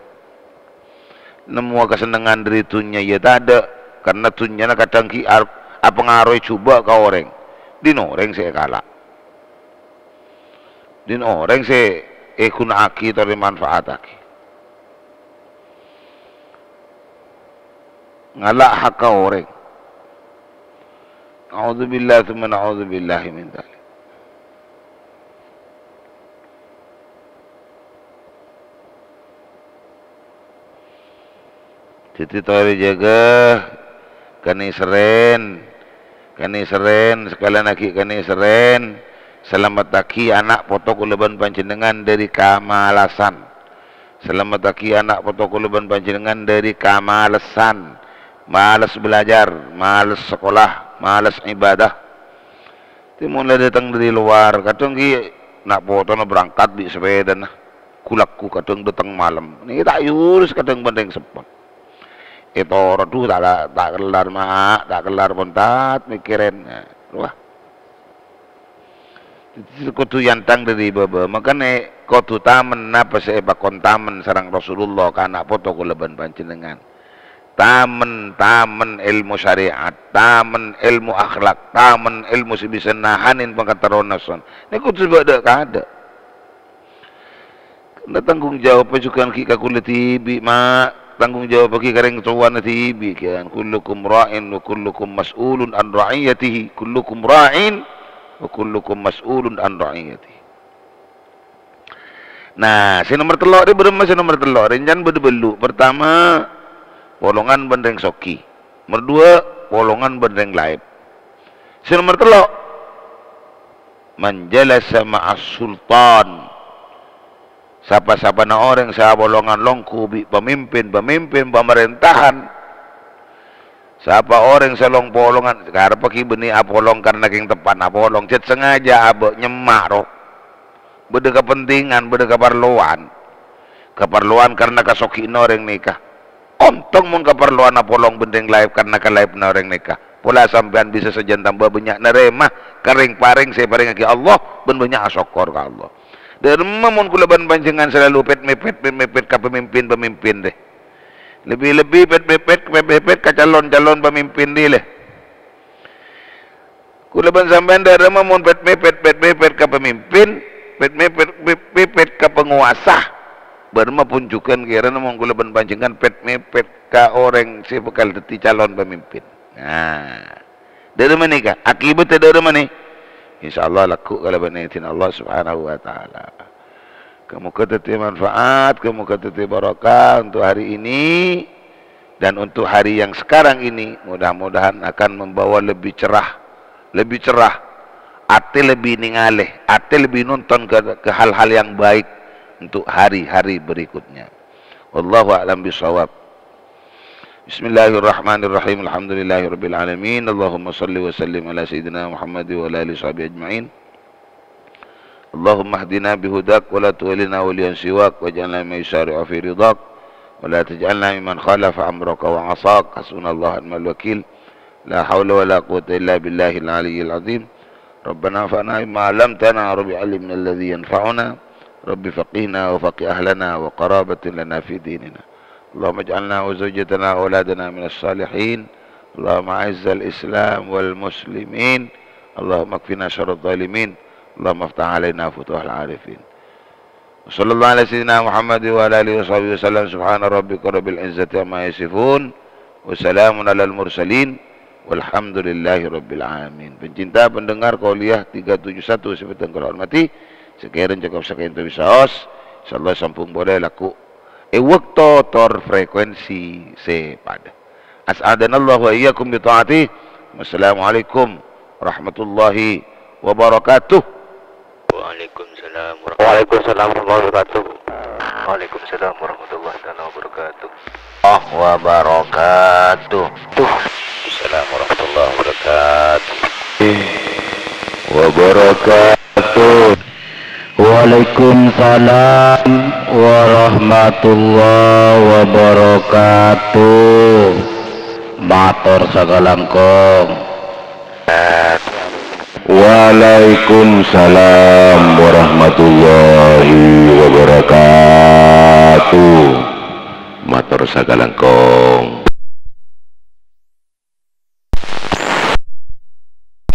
Nemmowa kasennengngan dhâri dhunnya, yâ tadâ', karna dhunnyana kadhâng ghi' ar-, apangaroè jhubâ' ka orèng. Dhin orèng sè èkala'. Dhin orèng sè èghuna'aghi torè manfaataghi. Ngala' hakka orèng. Na'udzubillah tsumma na'udzubillahi min dzalik. Dhâddhi, torè jâgâ kanèserrèn, kanèserrèn, sakalèyan aghi' kanèserrèn, salamettaghi ana' poto kaulâ bân panjhennengngan dhâri kamalasan. Salamettaghi ana' poto kaulâ bân panjhennengngan dhâri kamalesan, males belajar, males sakola, males ibadah. Dhâddhi, mon la dâteng dhâri lowar, kadhâng ghi' na' potona berangkat bi' sapèdana. Ghu-lagghu kadhâng dâteng malem. Nèka ta' èurus kadhâng bân rèng seppon. Ètoro, "Dhu, ta' la-, ta' kellar, Ma', ta' kellar, pontat mèkkèrèn." Nah, rowa. Dhâddhi, kodhu èyantang dhâri bâbâ. Mangkana kodhu tamen napa sè èpakon tamen sareng Rasulullah ka ana' poto kaulâ bân panjhennengngan. Tamen, tamen èlmo syariat, tamen èlmo akhlak, tamen èlmo sè bisa nahanè pangkaterrona son. Nèko kodhu bâdâ kaadâ'. Karna tanggung jawab jhughân ghi' ka kaulâ dhibi', Ma'. Tanggung jawab ghi' ka rèng towana dhibi', kan. "Kullukum ra'in wa kullukum mas'ulun an ra'iyatihi. Kullukum ra'in wa kullukum mas'ulun an ra'iyatihi." Nah, sè nomer tello' rè bârâmma sè nomer tello' rè? Èncana bâdâ bâllu'. Pertama, polongan bân rèng soghi. Nomer duwâ', polongan bân rèng laèp. Sè nomer tello', "Man jalasa ma'as sultan." Sapa-sapana orèng sè apolongan longghu bi' pamimpin-pamimpin pamarèntahan, sapa orèng sè long-polongan, kareppa ghi' bânnè apolong karna kèng teppa'na apolong, jhât sengaja abâ' nyemma' ro. Bâdâ kapentingan, bâdâ kaparlowan. Kaparlowan karna kasoghi'na orèng nèka. Ontong mon kaparlowanna apolong bân rèng laèp karna kalaèpna orèng nèka. Pola sampèyan bisa sajân tamba bânnya' narèma ka rèng-parèng sè èparèngaghi Allah bân bânnya' asokkor ka Allah. Dâremma mon kaulâ bân panjhennengngan salalu pèt-mèpèt, pèt-mèpèt ka pamimpin-pamimpin, lè. Lebbi-lebbi pèt-mèpèt, pèt-mèpèt ka calon-calon pamimpin, lè. Kaulâ bân sampèyan dâremma mon pèt-mèpèt, pèt-mèpèt ka pamimpin, pèt-mèpèt, pèt-mèpèt ka pangobâsa. Bârâmma pon jhughân kèrana mon kaulâ bân panjhennengngan pèt-mèpèt ka orèng sè bhâkal dhâddhi calon pamimpin. Nah, dâremma nèka, akibatta dâremma nè, insyaallah lagghu' kalabân idin Allah Subhanahu wa Ta'ala. Kamoga dhâddhi manfaat, kamoga dhâddhi barokah untuk hari ini dan untuk hari yang sekarang ini. Mudah-mudahan akan membawa lebih cerah, lebih cerah, atè lebbi nèngalè, atè lebbi nonton ka, ka hal-hal yang baik untuk hari-hari berikutnya. Wallahu a'lam bishawab. Bismillahirrahmanirrahim. Alhamdulillahirabbil alamin. Allahumma shalli wa sallim ala sayyidina Muhammad wa ala alihi washabihi ajma'in. اللهم اهدنا بهداك ولا تولنا وليا سواك واجعلنا ممن يسارع في رضاك ولا تجعلنا ممن خالف أمرك وعصاك. حسبنا الله ونعم الوكيل. لا حول ولا قوة إلا بالله العلي العظيم. ربنا انفعنا بما علمتنا، رب علمنا الذي ينفعنا، رب فقهنا وفقه أهلنا وقرابة لنا في ديننا. اللهم اجعلنا وزوجتنا وأولادنا من الصالحين. اللهم أعز الإسلام والمسلمين. اللهم اكفنا شر الظالمين. اللهم افتح علينا فتوح العارفين. وصلى الله على سيدنا محمد وعلى آله وصحبه وسلم. سبحان ربك رب العزة عما يصفون. وسلام على المرسلين. والحمد لله رب العالمين. Pencinta pendengar Qauliyah tiga tujuh satu sè bhâdhân kaulâ hormadhi, sakèrana cokop saka'ènto bisaos, insyaallah sambung polè lagghu' è bâkto tor frekuensi sè padâ. As'adanallahu wa iyyakum bi ta'atih. Wassalamualaikum warahmatullahi wabarakatuh. Waalaikumsalam warah-, Waalaikumsalam warahmatullahi wabarakatuh. Waalaikumsalam warahmatullahi taala wabarakatuh. Wabarakatuh. Tuh. Assalamualaikum warahmatullahi wabarakatuh. Wabarakatuh. Waalaikumsalam warahmatullahi wabarakatuh. Mator sakalangkong. Waalaikumsalam warahmatullahi wabarakatuh. Mator sakalangkong.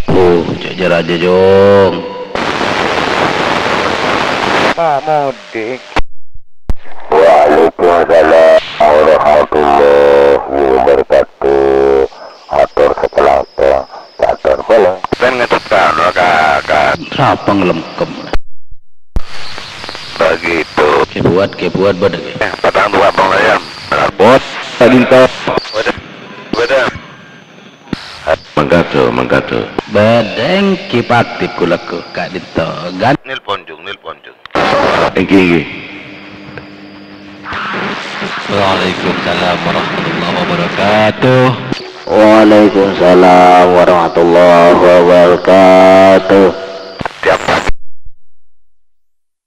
Oh, cak jeraja, Jong. Pak Mudik. Waalaikumsalam warahmatullahi wabarakatuh. Ator sakalangkong, ator polè. Pen ngetot karo kakak. Sapa ngelengkem? Begitu. Kebuat, kebuat, bâdâ, ke? Eh, patang dua pong ayam. Bos, tadi tau. Bâdâ. Bâdâ. Mangkato, mangkato. Bâdâ èngghi pati kulâ ka ka'dinto. Gan- Nelpon, Jung, nelpon, Jung. Èngghi, èngghi. Waalaikumsalam warahmatullahi wabarakatuh. Waalaikumsalam warahmatullahi wabarakatuh. Tiap pagi.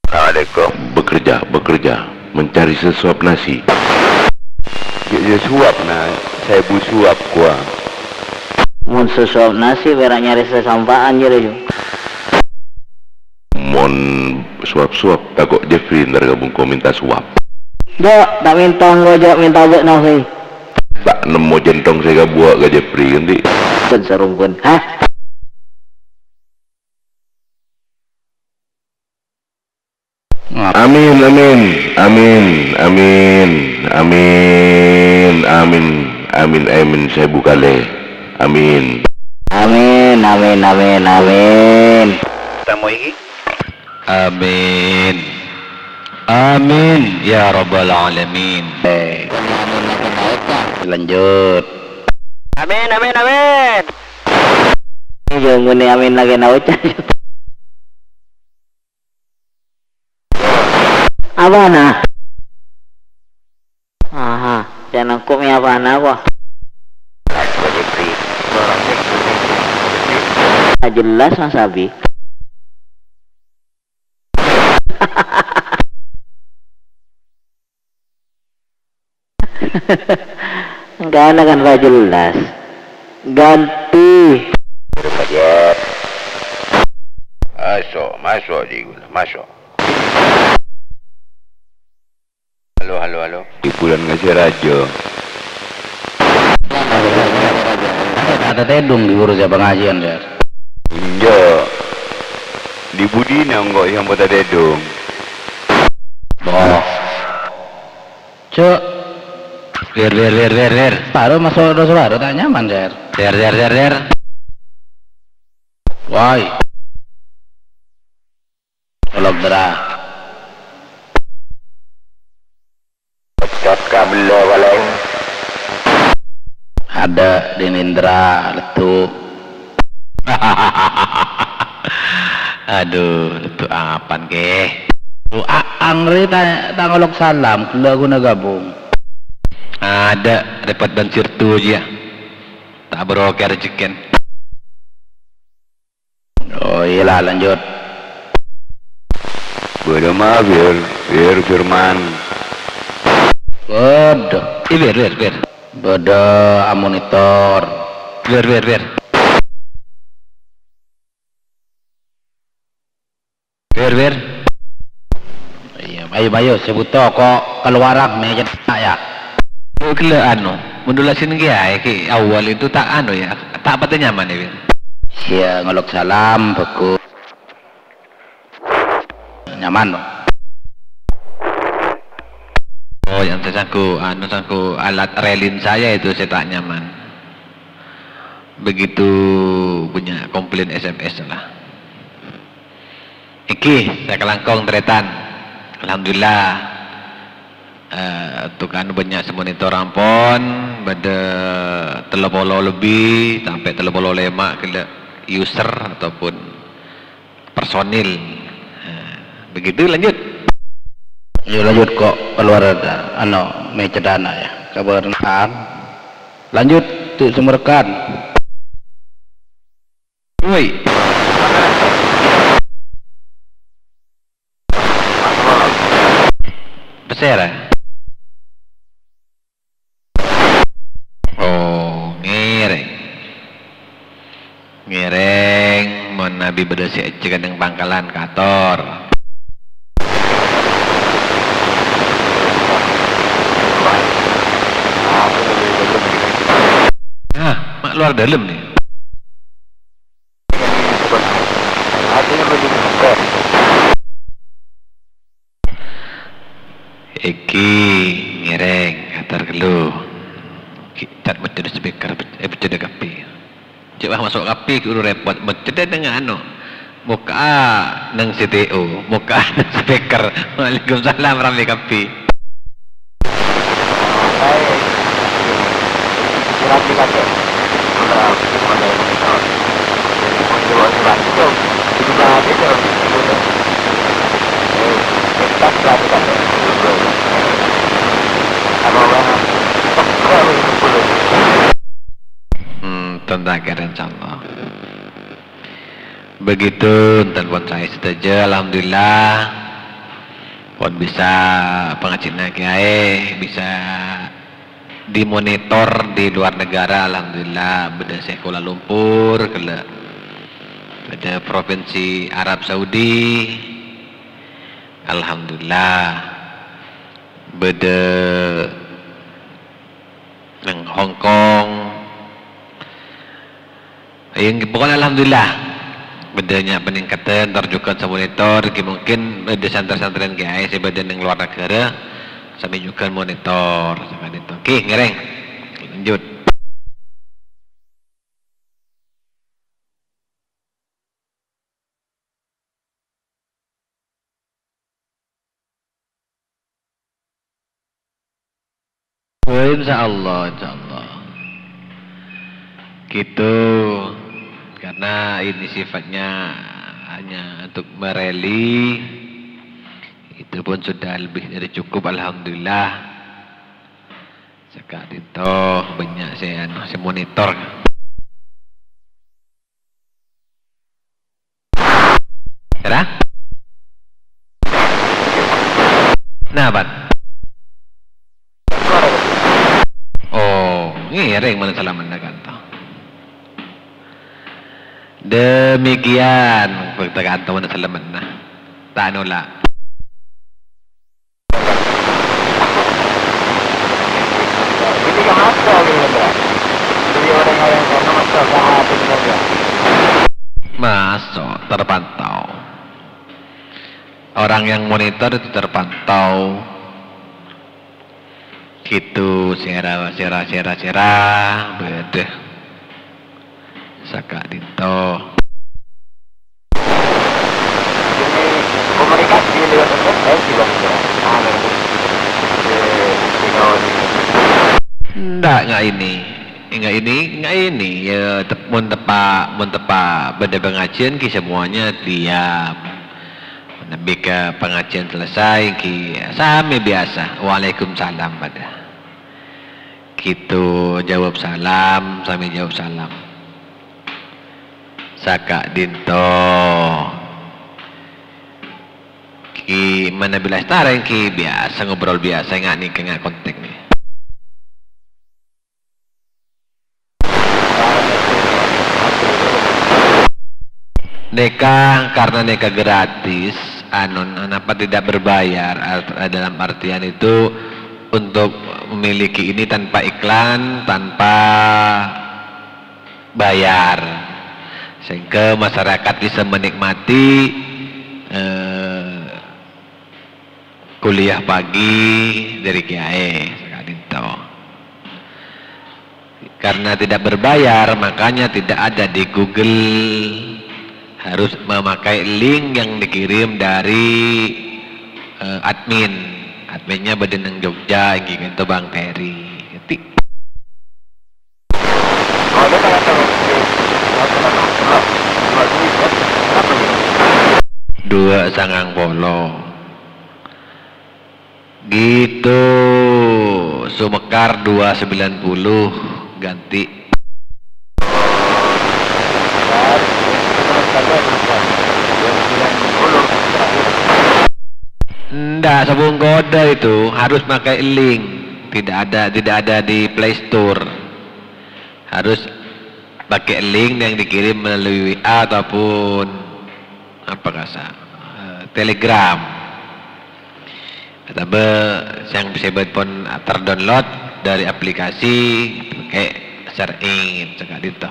Assalamualaikum. Bekerja, bekerja, mencari sesuap nasi. Ya, ya, suap, nah, saèbu suap, gua. Mon sesuap nasi, pèra' nyarè sasampa'an, jârèya, Jung. Mon suap-suap, tako' Jeffrey entar ka bungko minta suap. Jok, ta' minta engko', Jok, minta bâ'na, sè. Ta' nemmo jhântong sè èkabuwâ' ka Jeffrey, andi'? Bân sarungkun, ha? Amin, amin, amin, amin, amin, amin, amin, amin, saèbu kalè. Amin. Amin, amin, amin, amin. Tamoy ghi? Amin. Amin, ya rabbal alamin. Eh. Lanjut. Amin, amin, amin. Ini jangan muni amin lagi, nah, ucap. Apana? Aha, jangan aku mi apana, apa? Ah, jelas, Mas Abi. Engkana kan la jelas. Ganti. Maso', maso' di ghuna, maso'. Halo, halo, halo. Di bulan ngasih rajo. Ada tedung di guru saya pengajian, Sir. Enjo'. Di budina engko' yang buat tedung. Boh. Cuk. Wir, wir, wir, wir, wir. Baru masuk, terus baru tak nyaman, Sir. Der, der, der, der. Woi. Tolong, Dra. Pecat kabelnya, palèng. Ada di Nindra, letu. Aduh, letu apan, kè? Lu aang rè ta-, ta' ngolok salam, ghellâ' ghuna gabung. Ada, repot dan sirtu aja. Ta' bârokah rejhekkèn. Oh, iyâ la, lanjut. Bâdâ ma, Bir, Bir Firman. Waduh. Ih, Bir, Bir, Bir. Bâdâ amonitor. Bir, Bir, Bir. Bir, Bir. Iyâ, mayu, mayu, sè bhuto ko' kalowara mè' cèdhâna, yâ. Ghellâ' anu, modulasi nèng kèya, kè awal itu ta' anu, yâ, ta' patè nyaman, yâ, Bir. Sè ngolok salam, bhâghus. Nyaman, no? Oh, yang saya sangku, anu, sangku alat relin saya itu saya tak nyaman. Begitu banyak komplain S M S lah. Iki, saya kelangkong, tarètan. Alhamdulillah. Eh, tukan banyak sè monitor ampon, bâdâ tello polo lebbi, sampè' tello polo lèma' ghellâ' user ataupun personil. Eh, begitu, lanjut. Ayo, lanjut, ko' kalowara, anu, mè' cèdhâna, yâ. Kabhâr ntar. Lanjut, Cik Sumerkan. Woi. Pasèra? Oh, ngèrèng. Ngèrèng, mon nabi bâdâ sè èjhâ' neng pangkalan, kator. Ah, ma' lowar dâlem, nè. Iki ngèrèng, ator ghâllu. Ki-, cat mèccèdhâ speaker, eh, mèccèdhâ kabbhi. Cè' wah maso' kabbhi, guru repot. Mèccèdhâ neng anu. Mokka'a neng C T O, mokka'a neng speaker. Waalaikumsalam, ramè kabbhi. Hmm, tentang keren, insyaallah. Begitu, enten pon saè sadhâjâ, alhamdulillah. Pon bisa pangajiânna kèyaè, bisa dimonitor di luar negara, alhamdulillah. Bâdâ sè Kuala Lumpur, ghellâ'. Bâdâ provinsi Arab Saudi, alhamdulillah. Bâdâ neng Hong Kong. Iyâ, pokokna alhamdulillah. Bâdâ nya' paningkatan, tor jhughân sè monitor, ghi mungkin bâdâ santrè-santrèna kèyaè sè bâdâ neng luar negara, samè jhughân monitor, saka'dinto. Oke, ngèrèng. Lanjut. Oh, insyaallah, insyaallah. Gitu. Karena ini sifatnya hanya untuk merally, itu pun sudah lebih dari cukup, alhamdulillah. Saka'dinto bânnya' sè, anu, sè monitor. Era? Napa? Ngèrèng mala salameddhâ kanto. Demikian, bhâkta kanto mala salameddhâ. Ta' nola'. Maso', terpantau. Orang yang monitor itu terpantau. Gitu, sèra, sèra, sèra, sèra, bâdâ. Saka'dinto. Endak, enggak ini. Enggak ini, enggak ini. Ya, tep-, mon teppa', mon teppa' bâdâ pangajiân ki semuanya diam. Nebi ka pangajiân selesai, ki samè biyasa, "Waalaikumsalam," padâ. Gitu, jawab salam, samè jawab salam. Saka'dinto. Ki manabi lastarè, ki biyasa ngobrol biyasa, nga' nèka nga' kontak nè. Nèka, karena nèka gratis, anu, napa tidak berbayar, art-, dalam artian itu untuk memiliki ini tanpa iklan, tanpa bayar. Sehingga masyarakat bisa menikmati, eh, kuliah pagi dari kiai, saka'dinto. Karena tidak berbayar, makanya tidak ada di Google harus memakai link yang dikirim dari, eh, admin. Adminnya bâdâ neng Jogja, èngghi ka'dinto Bang Peri. Ngerti? Dua sangang polo. Gitu, Sumekar dua sembilan puluh ganti. Ndak, sabung kode itu harus pakai link. Tidak ada, tidak ada di Play Store. Harus pakai link yang dikirim melalui W A ataupun apa kasa, eh, Telegram. Atau yang bisa buat pon terdownload dari aplikasi kayak Search Engine, saka'dinto.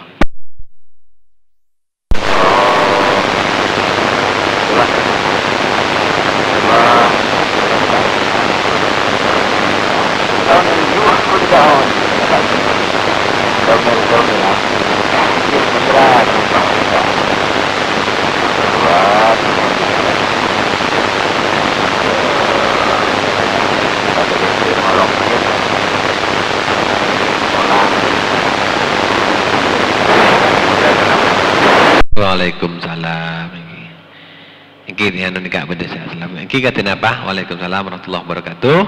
Waalaikumsalam. Èngghi, èngghi, anu, nèka bâdâ salam. Èngghi, kadhi napa? Waalaikumsalam warahmatullahi wabarakatuh.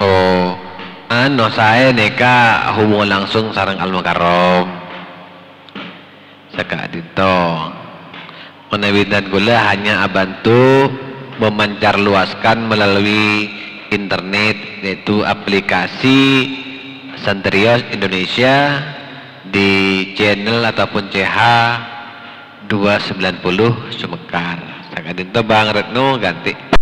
Oh, anu, saè nèka hubungan langsung sareng Al-Mukarram. Saka'dinto. Manabi dan kaulâ hanya abantu memancarluaskan melalui internet, yaitu aplikasi Santerios Indonesia di channel ataupun C H dua sembilan puluh Sumekar. Saka'dinto Bang Retno ganti.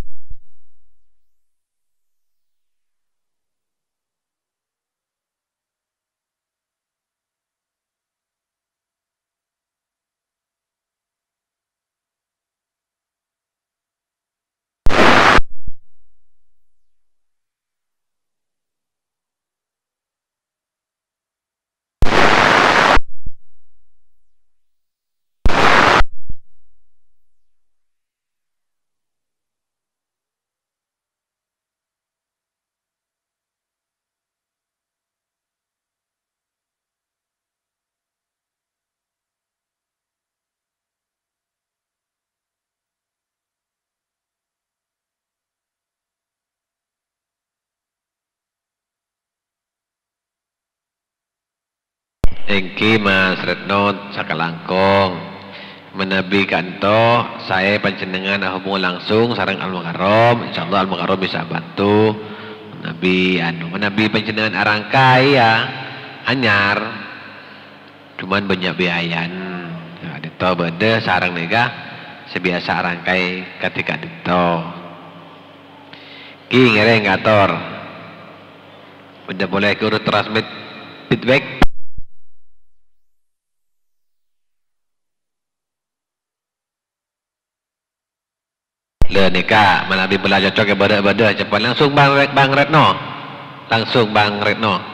Èngghi, Mas Retno sakalangkong. Manabi ka'dinto, saè panjhennengngan ahubung langsung sareng Al-Mukarram. Insyaallah Al-Mukarram bisa bantu. Manabi, anu, manabi panjhennengngan arangkai, ya, anyar. Cuman bânnya' biayan. Nah, ka'dinto bâdâ sareng nèka sè biyasa arangkai kadhi ka'dinto. Ki ngèrèng ator. Bâdâ polè guru transmit feedback. Lha nèka, manabi bâlâ cocok è bâdâ-bâdâ, cepet langsung Bang Re-, Bang Retno. Langsung Bang Retno.